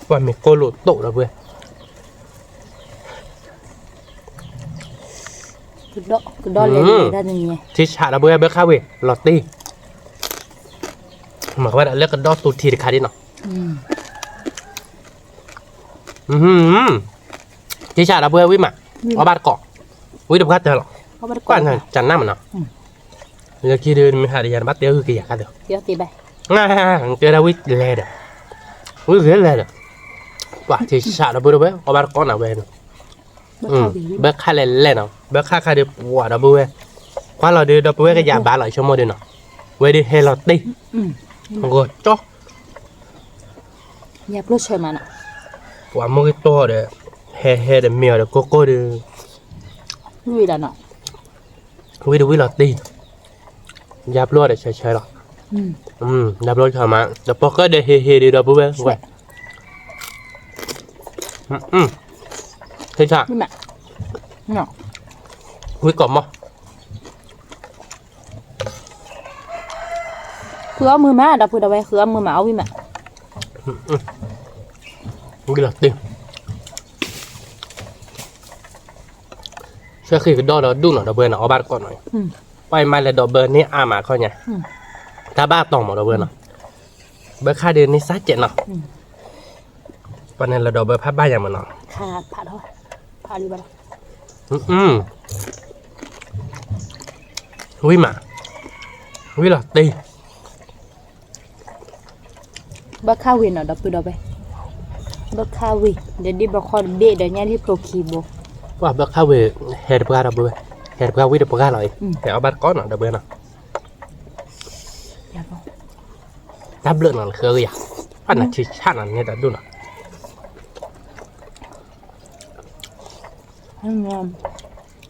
ပှၤမ့ၢ်ကိၢ်လိာ်တိၣ် ဒီပုၢ်ဝဲၢ်, ကဒီၣ်လဲၣ်, ထံဆး ဒီပုၢ်ဝဲၢ် ဘၢခၣ်ဝံၤ လီၤတံၢ်, မၤဝဲဒၣ်လၢကဒီၣ်သူထံတခါဒ်နီၤ ထံဆး ဒီပုၢ်ဝဲၢ် ဝံၣ်မး, အီၣ်ဘၣ်တကိး, ဝံၣ်တပှၢ်တၢၢ်လီၤ, ကွၢ်နၤကနၣ်မးနီၤ, လၢခံဒီး မ့ၢ်ဟးဒီးယၤ နဘၣ်တဲဂုာ်က့ၤယၤခါဒီး, တဲဒၣ်ဝံၣ်လဲၤဒီး, ဝံၣ်ဂ့ၤလဲၤဒီး, ပှၤထံဆး ဒီပုၢ်ဝဲၢ် အီၣ်ဘၣ်တကိးနၤဝဲ, ဘၢခၣ်လဲၣ်လဲၣ်နီၤ, ဘၢခၣ်ခါဒီးပှၤ ဒီပုၢ်ဝဲၢ်, ကွၢ်လီၤဒီး ဒီပုၢ်ဝဲၢ်ကယၤဘၣ်လီၤ ဆိကမိၣ်ဒီးနီၤ, ဝဲဒီးဟဲလီၤတံၢ်, ဂီၤကၠီ ပှၤမုၢ်ဂ့ၤတီၢ်ဒီး, ဟဲဟဲဒီးမ့ၢ်အီၤဒီးကိၢ်ကိၢ်ဒီး, ဝံၣ်ဒီးဝံၣ်လီၤတံၢ်, ယါဘျီဒီးဆၢဆၢလီၤ, ယါဘျီဆၢမး ဒီးပီၢ်ဃၢၣ်ဒီးဟ့ၣ်ဟ့ၣ်ဒီး ဒီပုၢ်ဝဲၢ်, ထံဆး, ဝံၣ်ကိးမး ဃုအီၣ်မုာ်မး ဒီပုၢ်ဝဲၢ် ဃုအီၣ်မုာ်မး အီၣ်ဝံၣ်မး, ဝံၣ်လီၤတံၢ်, ဆှၢဃံကဒီၣ်ဒီးဒူၣ်နီၤ ဒီပုၢ်ဝဲၢ်နီၤ အီၣ်ဘၣ်တကိးနီၤ, ပှၤမၤလဲၤဒီးဘၢန့ၢ်အါမးခီညါ, တၢ်ဘၣ်တီၤမး ဒီပုၢ်ဝဲၢ်နီၤ, ဘၢခါဒီးန့ၢ်စၢ်ကဲးနီၤ, ပှၤန့ၣ်လဲၤဒီးဘၢဖးဘၣ်ညါမးနီၤ, ဝံၣ်မး, ဝံၣ်လီၤတံၢ် ဘၢခၣ်ဝံၤနီၤ ဒီပုၢ်ဝဲၢ်, ဘၢခၣ်ဝံၤ ဒီးဒ့ဘီခီၣ်တဘ့ၣ်ဒီးညၣ်လံၣ်ဖျိခံဘိ, ပှၤဘၢခၣ်ဝံၤ ဟဲတပှၢ် ဒီပုၢ်ဝဲၢ်, ဟဲတပှၢ်ဝံၣ်တပှၢ်လီၤအံၤ, ဟဲအီၣ်ဘၣ်တကိးနီၤ ဒီပုၢ်ဝဲၢ်နီၤ, တၢ်ဘျုးနီၤ လၢဃုအီၣ်ဂ့ၤယၤ, ပှၤနၤထံဆးနီၤ နဲတၢ်ဒူၣ်နီၤ,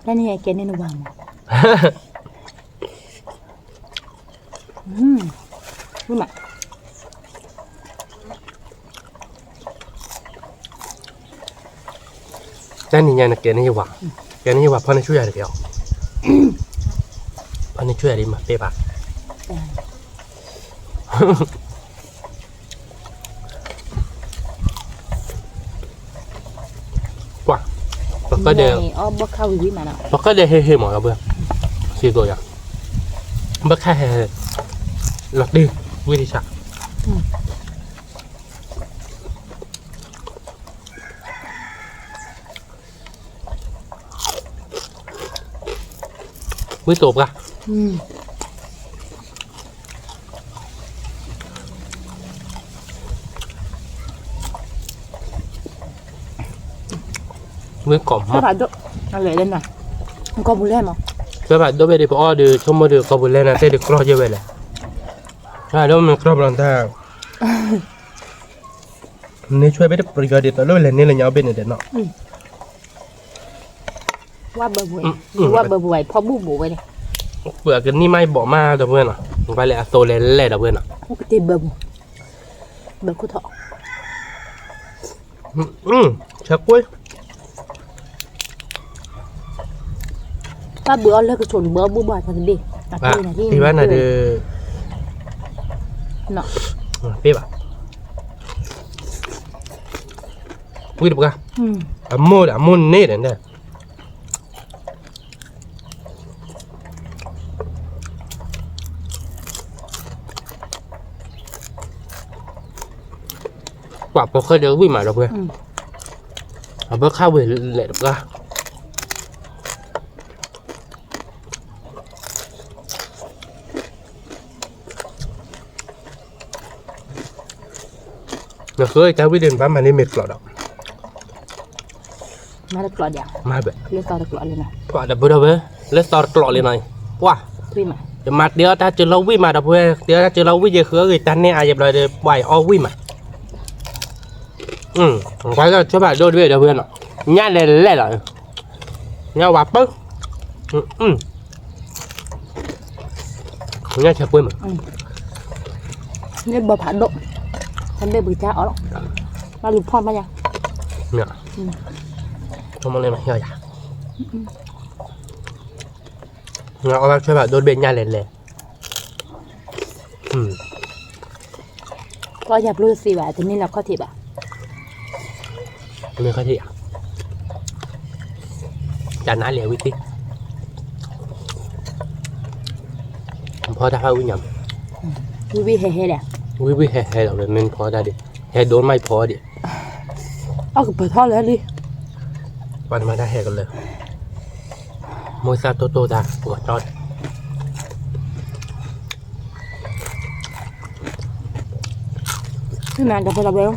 တၢ်န့ၣ်ကဲန့ၣ်နဝၤမး, တၢ်နံၤညါနကဲန့ၣ်ယဝၤ, ကဲန့ၣ်ယဝၤဖီန့ၢ်ဆူၣ်ယၤတက့ၢ်အီၤ, ဖီန့ၢ်ဆူၣ်ယၤဒ်မၤပ့ၢ်ဘၣ်, ကွၢ်, ပကဒဲး, ပကဒဲးဟ့ၣ်ဟ့ၣ်မးလီၤပှဲၤ, စံသိးယၤ, ဘၣ်ခါဟဲ, လီၤတံၢ်, ဝံၣ်တဆၣ် ဝံၣ်တိာ်ပှၢ်, ဝံၣ်ကိးမး, ကီၢ်ပူၤလဲၣ်မး, ကီၢ်ပူၤလဲၣ်မး, ကီၢ်ပူၤလဲၣ်မး, ကီၢ်ပူၤလဲၣ်န့ၣ် တဲဒုး ကီၢ်ပူၤလဲၣ်န့ၣ် တဲဒုးကြီယဲဝဲလဲၣ်, အဒိမ့ၢ်ကြီပျီတၢ် န့ၢ်ဆွဲဘ့ၣ်တပယီၤဒ်သိးလၢလဲၤန့ၢ်လၢညါအီၣ်ဘ့ၣ်န့ၣ်ဒီးနီၤ, ဝၣ်ဘၢပူၤ, ဝၣ်ဘၢပူၤဝဲဖီဘူၣ်ဘိးဝဲန့ၣ်, ပှၤကနံၣ်မးဘီးမးဒီပုၢ်ဝဲၢ်နီၤ, ပှၤလဲၤအသိးလဲၤလဲၣ်ဒီပုၢ်ဝဲၢ်နီၤ, ကတ့ဘၢပူၤ, ဘၢခိၣ်ထီၣ်, ဆဲးကွ့ တၢ်ဘုးအီၣ်လၢကဆိးန့ၣ် ဘုးအီၣ်ဘူၣ်ဘၣ်တဘ့ၣ်, အတဘ့ၣ်ဘၣ်နၤဒီး, ပ့ၢ်ဘၣ်, ဝံၣ်တပှၢ်, အမိၢ်ဒီး အမိၢ်န့ၣ်ဒီး, ကွၢ်ဖီခဲဒီးဝံၣ်မးဒီပုၢ်ဝဲၢ်, အဘၢခါဝံၤလဲၤတပှၢ် နဃၢတၢ်ဝံၣ်ဒ်န့ၣ် ဘၣ်မၤန့ၢ်မ့ၢ်ကျိးဒီး, မၤတကျိးဒံး, မၤဘၣ်, လၢသီတကျိးလံနီၤ, ပှၤဒီပုၢ်ဝဲၢ်, လၢသီတကျိးလံနီၤ, ပှၤ, ယမၤတ့အီၣ်တၢ်စၢလီၤဝံၣ်မးဒီပုၢ်ဝဲၢ်, တ့အီၣ်တၢ်စၢလီၤဝံၣ် ယဃၢဂ့ၤတၢ်န့ၢ်အါယဘျီဒီး ပှၤယအီၣ်ဝံၣ်မး, ပှၤလၢဆၢဖးဒိၣ်တဘ့ၣ်ဒီပုၢ်ဝဲၢ်နီၤ, ညၣ်လဲၤလဲၣ်လီၤ, ညၣ်ဝါပၢ ညၣ်ဆဲးကွ့မး, န့ၣ်ဘၣ်ဖးဒိၣ်, တဘ့ၣ်ပကစၢ်အီၣ်လီၤ, ဘၣ်လူၤဖီၣ်မးယၤ, ဆိကမိၣ်န့ၣ်မးဟ့ၣ်ယၤ, အီၣ်ဘၣ်ဆၢဖးဒိၣ်တဘ့ၣ်ညၣ်လဲၤလဲၣ်, ကီၢ်ယၤပျိတသ့ဘၣ် တမ့ၢ်လၢခီၣ်ထံးဘၣ်, တမ့ၢ်ခီၣ်ထံးဧါ, တၢ်နါလဲၤဝံၣ်သ့, ဖီတၢ်ဖးဝံၣ်ညါ, ဝံၣ်ဝံၣ်ဟဲဟဲဒီး, ဝံၣ်ဝံၣ်ဟဲဟဲဒီး မ့ၢ်ဖီတၢ်ဒံး, ဟဲဒိၣ်မးဖီဒံး, အီၣ်ကပၢၤထီၣ်လၢလံ, ပှၤတမၤတၢ်ဟဲကလၢာ်, မိၢ်သၣ်တိၢ်တိၢ်တၢ်ပှၤထီၣ် နဒီပုၢ်ဝဲၢ်,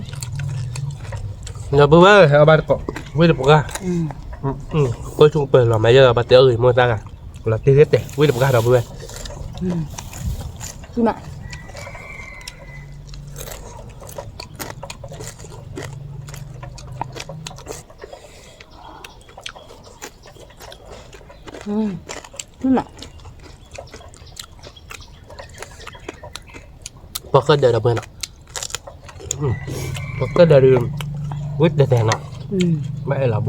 ဒီပုၢ်ဝဲၢ် ဟဲအီၣ်ဘၣ်တကိး, ဝံၣ်တပှၢ်, ကိၢ်ဆူၣ်ကပၢၤလီၤမးယဲၢ် ဘၣ်တဲအီၣ်ဂ့ၤမိၢ်သၣ်ဂၤ, လီၤတံၢ်ဂ့ၤတဲာ် ဝံၣ်တပှၢ်ဒီပုၢ်ဝဲၢ်, ပီၢ်ဃဲၢ်ဒၢးဒီပုၢ်ဝဲၢ်နီၤ, ပီၢ်ဃဲၢ်ဒၢးဒီး, ဝံၣ်တဲတဲနီၤ, ဘၣ်အဲၣ်လီၤဘီ, ဒ့ၣ်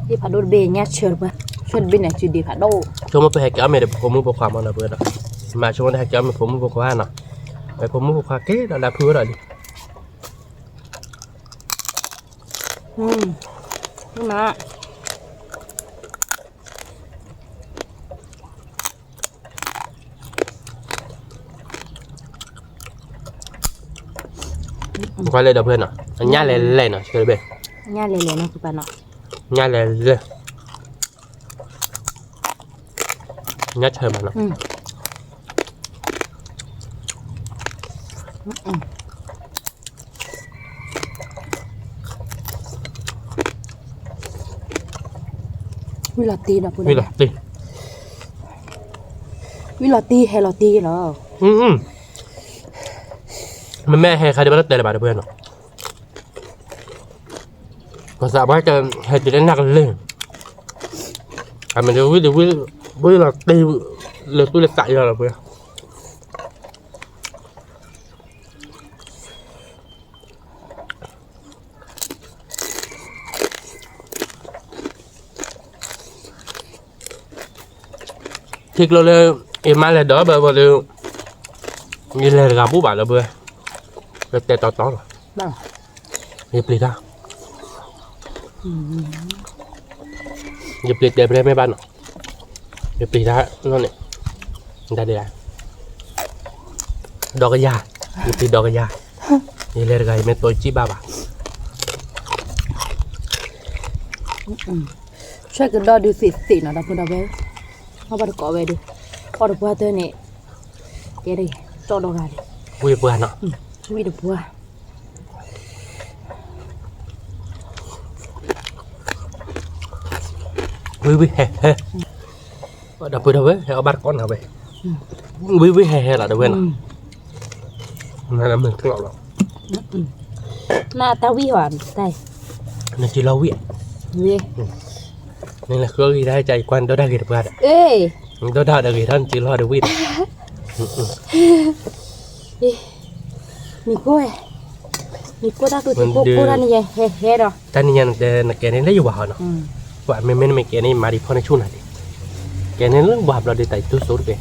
ဖးဒိၣ်တဘ့ၣ်ညါဆၢတပှၢ်, ဆၢတဘ့ၣ်န့ၣ် စုဒ့ၣ်ဖးဒိၣ်, ဆိကမိၣ်ပဟဲက့ၤအီၣ်မ့ၢ်ဒီးပဖိမုၣ်ဖိခွါမးဒီပုၢ်ဝဲၢ်ဒီး, မၤဆိကမိၣ်တဟဲက့ၤအီၣ်မ့ၢ်ဖိမုၣ်ဖိခွါနီၤ, ပဖိမုၣ်ဖိခွါက့ၤဒီးလၢဖုဝဲဒီးလံ ကွၢ်လဲၣ်ဒီပုၢ်ဝဲၢ်နီၤ, အညၣ်လဲၤလဲၣ်နီၤ, ဆၢတဘ့ၣ်, ညၣ်လဲၤလဲၣ်နီၤ, ညၣ်လဲၤလဲၣ်, ညၣ်ဆၢမးနီၤ, ဝံၣ်လီၤတံၢ်ဒီပုၢ်ဝဲၢ်, ဝံၣ်လီၤတံၢ်, ဝံၣ်လီၤတံၢ်ဟဲလီၤတံၢ်လီၤ, မ့မ့ၢ်ဟဲခါဒံးဘၣ်တတဲလၢၤဘၣ်ဒီပုၢ်ဝဲၢ်နီၤ ပသးပှၢ်ကဟဲတုၤလၢနၢ်ကလၢၢ်, အမ့ၢ်ဒ်ဝံၣ်ဒ်ဝံၣ်, ဝံၣ်လီၤတံၢ်, လၢသူၣ်လၢသးယီၤလီၤပှဲၤ, ဝံၣ်လီၤတံၢ်ဟဲလီၤတံၢ်လီၤ, ထံကျိလၢ ယမါလဲၤဒီးဘၣ်ဘၣ်ဒီး ယလဲၤတဂၤဘူၣ်ဘၣ်ဒီပုၢ်ဝဲၢ်, ယတဲတီတီလီၤ, ယပျံၤတၢ်, ယပျံၤတဲပျဲမ့ၢ်ဘၣ်နီၤ, ယပျံၤတၢ်နီၣ်န့ၣ်, တၢ်ဒ်လဲၣ်, ဒီကယၤ, ယပျံၤဒီကယၤ, ယလဲၤတဂၤယမ့ၢ်တိစံၣ်ဘၣ်ဘၣ် ဆွဲကဒီးဒုးသ့ၣ်သ့ၣ်နီၤ ဒီပုၢ်ဒီဝဲၢ်, အီၣ်ဘၣ်တကိးဝဲဒီး, အီၣ်တပှၢ်တၢၢ်န့ၣ်, ကဲဒ်, တီၣ်ဒီဂၤန့ၣ်, ဝံၣ်တပှၢ်နီၤ, ဝံၣ်တပှၢ်, ဝံၣ်ဝံၣ်ဟဲဟဲ, ဒီပုၢ်ဒီဝဲၢ် ဟဲအီၣ်ဘၣ်တကိးနီၤဝဲ, ဝံၣ်ဝံၣ်ဟဲဟဲလီၤဒီပုၢ်ဝဲၢ်နီၤ, မ့ၢ်ကျီၢ်လီၤ, နတၢ်ဝံၣ်ဟီ, နစံလီၤဝံၣ်, နလဲၤဃုအီၣ်ဂ့ၤတၢ်ကကွၢ်နဒီတၢ်ဂ့ၤတပှၢ်ဒီး, နဒီတၢ်ဒီးဂ့ၤထီၣ်နစံလီၤဒီးဝံၣ်ဒီး မ့ၢ်ကိၢ်, မ့ၢ်ကိၢ်တၢ်သူၣ်ထံကိၢ်ကိၢ်တၢ်န့ၣ်ယဟဲဟဲဒီး, တၢ်နံၤညါနကဲန့ၣ်လၢယဝၤဟီနီၤ, ပှၤမ့မ့ၢ်နမ့ၢ်ကဲန့ၣ် မၤဒံးဖီၣ်န့ၢ်ဆူၣ်နၤဒံး, ကဲန့ၣ်လၢဝၤဘျီဒုးတၢ်ယတူၢ်စိတကဲ,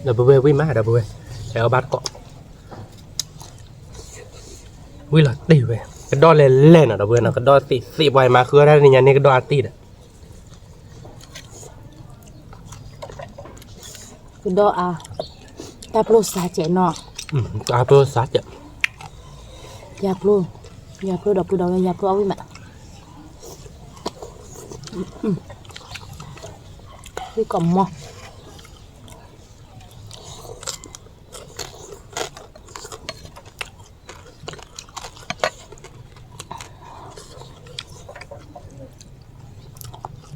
ဒီပုၢ်ဝဲၢ်ဝံၣ်မး ဒီပုၢ်ဝဲၢ်, ဟဲအီၣ်ဘၣ်တကိး ဝံၣ်လီၤတ့ၢ်ဝဲ, ကဒီးလဲၤလဲၤနီၤ ဒီပုၢ်ဝဲၢ်နီၤ, ကဒီးသ့ၣ်သ့ၣ်ပှၤမၤဃုအီၣ်တၢ်တနံၤညါန့ၣ် ကဒီးအါတ့ၢ်ဒီး, ကဒီးအါ, တၢ်ပျိစးစဲးနီၤ, တၢ်ပျိစးစဲး, ယၤပျိ, ယၤပျိဒီပုၢ်ဒီဝဲၢ် ယၤပျိအီၣ်ဝံၣ်မး, ဝံၣ်ကီးမီၢ်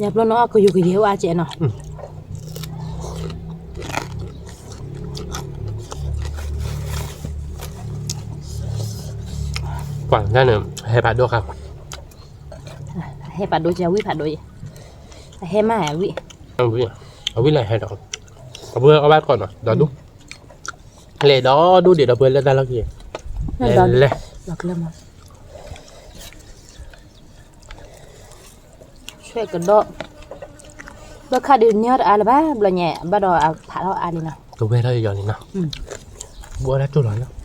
ယၤပျိနီၤ အကယိၤကယဲၢ်အိၣ်အါစဲးနီၤ, ပှၤန့ၣ် ဟဲဖးဒိၣ်ခါ, ဟဲဖးဒိၣ်ကဝံၣ်ဖးဒိၣ်ယဲ, အဟဲမးဝံၣ်, အဝံၣ်လၢဟဲဒီး, အဝဲအီၣ်ဘၣ်တကိးနီၤ ဒီဒူၣ်, လဲၤဒီဒူၣ်ဒံးဒီပုၢ်ဝဲၢ်လၢတၢ်လီၢ်ခံ, လဲၤလဲၤ ဆွဲကဒီး, ဘၣ်ခါဒုးန့ၢ်အီၣ်တအါလၢၤဘၣ် ဘျီညါ ဘၣ်ဒီးအဖးထီၣ်အါလံနီၤ, ကဝဲထီၣ်ယီၤလံနီၤ, ဘၣ်တၢ်တိၢ်လီၤနီၤ,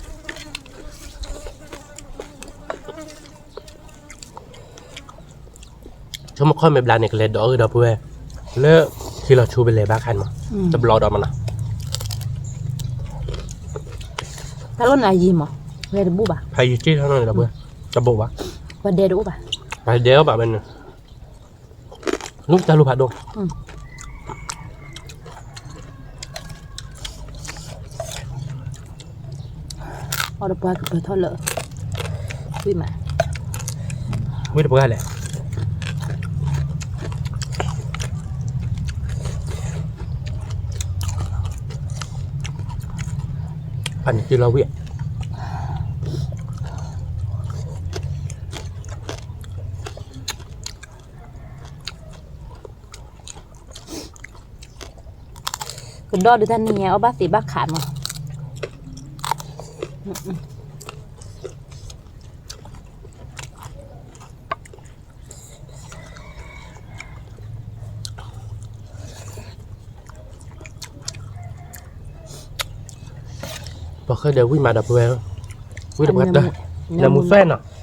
ဆိကမိၣ်ခီၣ်မ့ၢ်ဘျါန့ၣ် ကလဲၤဒီးအီၣ်ဂ့ၤဒီပုၢ်ဝဲၢ်, လၢခံလီၤဆူပလဲၤဘၣ်ခါန့ၣ်မး, တဘျီဒီးမးနီၤ, တၢ်လီၢ်န့ၣ်အယံၤမး, ဝဲတဘူၣ်ဘၣ်, ဖးယံၤက့ၢ်ထီၣ်နီၤဒီပုၢ်ဝဲၢ်, တဘိးဘၣ်, ပှၤဒဲတအိၣ်ဘၣ်, ပှၤဒဲအိၣ်ဘၣ်ဝဲန့ၣ် လူတၢ်လူဖးဒိၣ်, အီၣ်တပှၢ်ကပၢၤထီၣ်လၢ, ဝံၣ်မး, ဝံၣ်တပှၢ်လဲၣ်, ဖးန့ၣ်က့ၤလီၤဝံၣ် ကဒီးဒုးတၢ်နံၤညါအီၣ်ဘၣ်သ့ဘၣ်ခးမး, ပှၤဃဲဒီးဝံၣ်မးဒီပုၢ်ဝဲၢ်, ဝံၣ်ဒီးပှၤတၢၢ်, နမူဆွဲနီၤ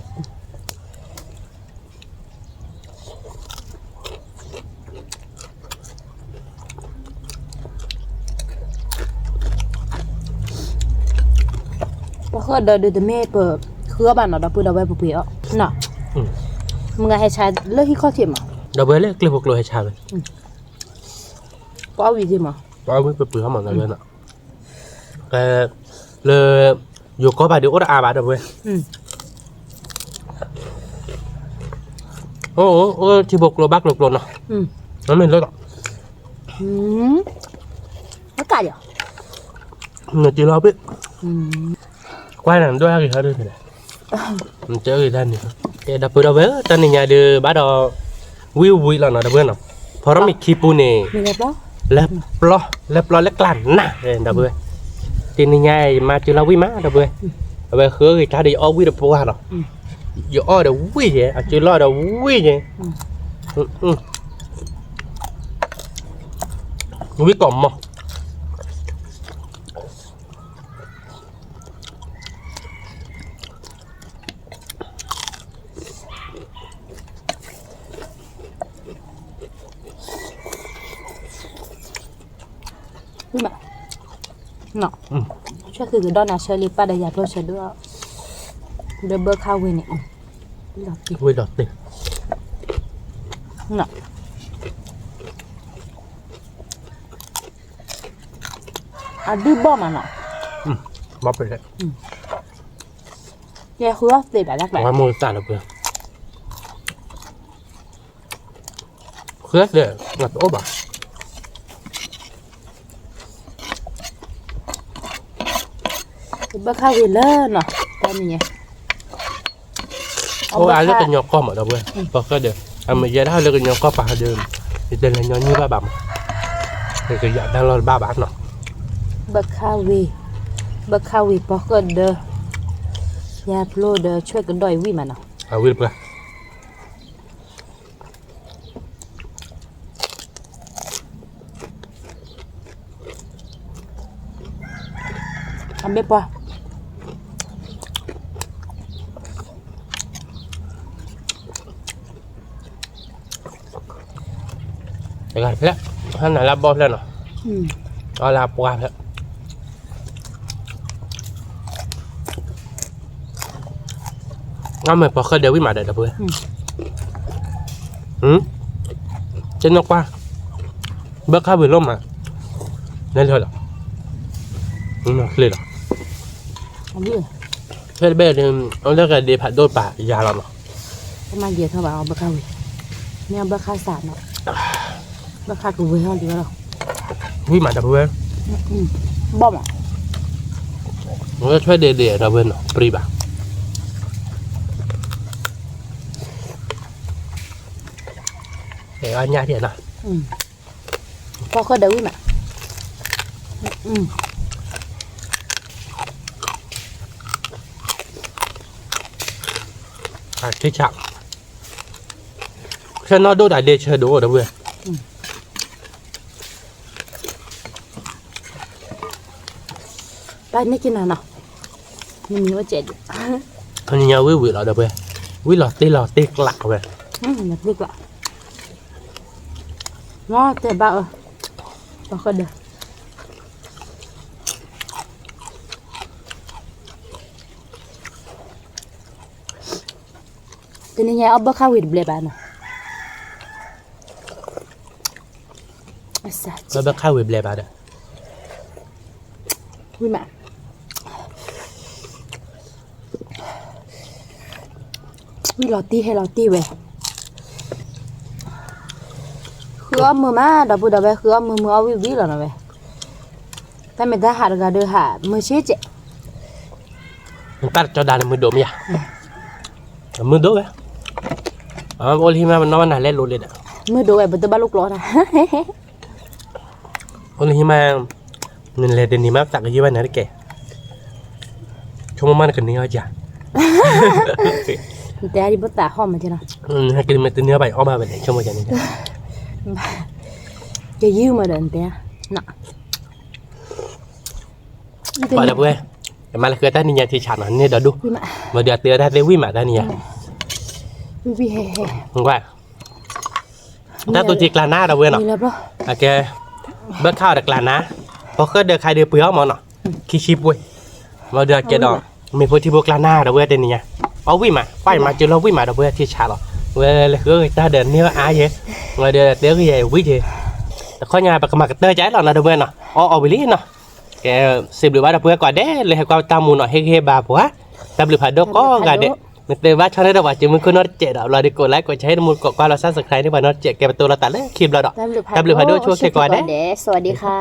ပှၤဃဲဒီးဒုးတမ့ၢ်ပဃုအီၣ်ဘၣ်နီၤ ဒီပုၢ်ဒီဝဲၢ်ပပှ့ၤအီၣ်နီၤ, မုၢ်ဂၤဟဲဆါလၢဟံၣ်ခီၣ်ထံးမး, ဒီပုၢ်ဝဲၢ်လၢကျဲဖိကျိဟဲဆါဝဲ, ပအီၣ်ဝံၤသ့မး, ပအီၣ်ဝံၤပပှ့ၤအီၣ်မးဒီပုၢ်ဝဲၢ်နီၤ, လၢ ယိၤကီၢ်ဘၣ်ဒုးအိၣ်တအါဘၣ်ဒီပုၢ်ဝဲၢ်, အိၣ်အိၣ်ထံဖိကျိဘၣ်ကျိကျိနီၤ, မ့ၢ်လၢလီၤ, နက့ၤလီၤဘ့ၣ်, ကွၢ်နၤဒိၣ်ဂ့ၤဟီဒုး, နတဲဂ့ၤတၢ်န့ၣ်, ကဲဒီပုၢ်ဒီဝဲၢ် တၢ်နံၤညါဒုးဘၣ်ဒီး ဝံၣ်ဝံၣ်လီၤနီၤဒီပုၢ်ဝဲၢ်နီၤ, ဖီထီၣ်မ့ၢ်ခံပူန့ၣ် လၢပျီ လၢပျီလၢကျါနး ဒီပုၢ်ဝဲၢ်, တနံၤညါအံၤ ယမါစၢၤလီၤဝံၣ်မးဒီပုၢ်ဝဲၢ်, အဝဲဃုအီၣ်ဂ့ၤတၢ်ဒီးယအီၣ်ဝံၣ်တပှၢ်လီၤ, ယအီၣ်ဒီးဝံၣ်ယဲ အစၢၤလီၤဒီးဝံၣ်ယဲ, ဝံၣ်ကီးမီၢ် ဝံၣ်မး, ဆဲးဃုာ်ကဒီးနၤဆၢလံ ပၢ်ဒီးယၤဖျိဆၢဒိၣ်, ဒီးဘၢခါဝ့ၤန့ၣ်, ဝ့ၤဒီးတ့ၢ်, အဒုဘီၣ်မးနီၤ, ဘီၣ်ဖဲလဲၣ်, ယဲဃုအီၣ်သ့ဘၣ်လၢကျဲ, ဝဲမိၢ်တၢ်လၢပှဲၤ ဃုအီၣ်သ့, တအိၣ်ဘၣ်, ဘၢခါဝ့ၤလၢနီၤ, တၢ်နံၤညါ, အိၣ်အါလၢကညီကီၢ်မးဒီပုၢ်ဝဲၢ်, ပီၢ်ဃဲၢ်ဒၢး, အမ့ၢ်ယဲဒၣ်လၢကညီကီၢ်ပၤဒီး, ယတလဲၤညီနုၢ်ဘၣ်ဘၣ်မး, ယကယၤတၢ်လီၢ်တဘၣ်ဘၣ်နီၤ, ဘၢခါဝ့ၤ, ဘၢခါဝ့ၤပီၢ်ဃဲၢ်ဒၢး, ယၤဖျိဒီးဆွဲကဒီးအံၤဝံၣ်မးနီၤ, အဝံၣ်တပှဲၤ အမ့ၢ်ပှၤ, တဂၤဖျဲၣ်, ဟဲနၤလၢဘီၣ်ဖျဲၣ်နီၤ, အီလၢပှၤဖျဲၣ် အမ့ၢ်ပီၢ်ဃဲၢ်ဒၢးဝံၣ်မးဒီး ဒီပုၢ်ဝဲၢ်, တနီၢ်ကွၢ်, ဘၢခါဝ့ၤလီၤမး, လဲၤလီၤလီၤ, ချ့လီၤ, ဖဲတဘ့ၣ်ဒ်, အလၢကဒ့ဖးဒိၣ်ပာ်ယၤလီၤနီၤ, မၤယဲၢ်ထီၣ်ဘၣ်အီၤဘၢခါဝ့ၤ, မ့ၢ်အဘၢခါစးနီၤ, ဘၢခါကဝ့ၤဟီၣ်လံလီၤ, ဝံၣ်မးဒီပုၢ်ဝဲၢ်, ဘီၣ်မး, ဝဲဆွဲဒဲးဒဲးဒီပုၢ်ဝဲၢ်နီၤ ပြံဘၣ် အဲၣ်အီၣ်ညၣ်ထံၣ်နီၤ, ပီၢ်ဃဲၢ်ဒၢးဝံၣ်မး, ထံဆး, ဆဲနီၢ်ဒိၣ်တၢ်ဒဲးဆၢဒိၣ်ဒီပုၢ်ဝဲၢ် ပၢ်န့ၢ်က့ၤနၤနီၤ, မ့မ့ၢ်ဝဲကဲးဒံး, နံၤညါဝံၣ်ဝံၣ်လီၤဒီပုၢ်ဝဲၢ်, ဝံၣ်လီၤတ့ၢ်လီၤတ့ၢ်ကျးဝဲ, ဝံၣ်ကျး, မ့ၢ်တဲဘၣ်အၢ, ပီၢ်ဃဲၢ်ဒၢး, တနံၤညါအီၣ်ဘၢခါဝ့ၤတဘျဲးဘၣ်နီၤ, ဘၢခါဝ့ၤဘျဲးဘၣ်ဒီး, ဝံၣ်မး, ဝံၣ်လီၤတံၢ်ဟဲလီၤတံၢ်ဝဲ, ဃုအီၣ်မုာ်မး ဒီပုၢ်ဒီဝဲၢ် ဃုအီၣ်မုာ်မုာ်အီၣ်ဝံၣ်ဝံၣ်လီၤနီၤဝဲ, တၢ်မ့ၢ်တၢ်ဟးတဂၤဒီးဟးမုာ်ဆ့ကဲး နတၢ်တကၠီဒါန့ၣ်မုာ်ဒိၣ်မ့ၢ်ဧါ, မုာ်ဒိၣ်ဝဲ, အိၣ်လၢဟံၣ်မးပနီၢ်ဘၣ်နၤလဲၤလိၤလံဒီး, မုာ်ဒိၣ်ဝဲ ပတဘၣ်လိၣ်ကျိးတၢ်, အိၣ်လၢဟံၣ်မး, နလဲၤတနံၤမး ပသးကယုၢ်ဘၣ်နၤတက့ၢ်, ဆိကမိၣ်မးနကန့ၢ်အီၣ်ကၢ်, နတဲဒ်ဘၣ်သးဟီၣ်မးကဲနီၤ, ဟဲက့ၤမ့ၢ်တန့ၢ်အီၣ်ဘၣ်အီၣ်ဘၣ်ဝဲန့ၣ် ဆိကမိၣ်ကန့ၣ်, ကယုၢ်မးဒီးနတဲ, ပှၤဒီပုၢ်ဝဲၢ်, ယမၤလၢဃုတၢ်နံၤညါထံဆးနီၤ န့ၢ်ဒီဒူၣ်, မ့ၢ်ဒီးအတဲအတၢ်သ့ဝံၣ်မးတၢ်နံၤညါ, တၢ်တိၤက့ၤကျါနါဒီပုၢ်ဝဲၢ်နီၤ, အကဲ, ဘၢခါအီၤဒီးကျါနါ, ပီၢ်ဃဲၢ်ဒၢးခါဒုးပှ့ၤအီၣ်မးနီၤ, ခံဆံပှ့ၤ, မ့ၢ်ဒီးအကဲဒီး, မ့ၢ်ဖိထံဖိကျါနါဒီပုၢ်ဝဲၢ်တနံၤညါ, အီၣ်ဝံၣ်မး, ကွၢ်အံၤမၤစၢၤလီၤဝံၣ်မးဒီပုၢ်ဝဲၢ်ထံဆးလီၤ, ဝဲလၢဃုတၢ်ဒီးန့ၢ်အါယဲ, ဝဲဒီးတဲဂ့ၤယဲဝံၣ်က့ၤ, တခီညါပကမၤကတၢၢ်ကဲလီၤနီၤဒီပုၢ်ဝဲၢ်နီၤ, အီၣ်အီၣ်ဝံၤလံနီၤ ကဲ, စံးဘျုးဘၣ်ဒီပုၢ်ဝဲၢ်ကိးဂၤဒဲး လၢဟဲကွၢ်တၢ်မူနီၤ ဟ့ၣ်ဂံၢ်ဟ့ၣ်ဘါပှၤ, တၢ်ဘျုးဖးဒိၣ်ကိးဂၤဒဲး, မ့ၢ်သ့ဘၣ်ဆီန့ၣ်ဒီးပှၤစံးမုၢ်ခိၣ်နီတစဲးဒီး ဘျီဒီးကိးlikeကိးshareန့ၣ်မူကိးကွၢ်လီၤ subscribeန့ၣ်ပှၤနီတစဲး ကဲပတိၢ်လီၤသးလၢခံဘျီဒီး, တၢ်ဘျုးဖးဒိၣ်ဆိၣ်ဂ့ၤကိးဂၤဒဲး, စဝၤစဒံခါ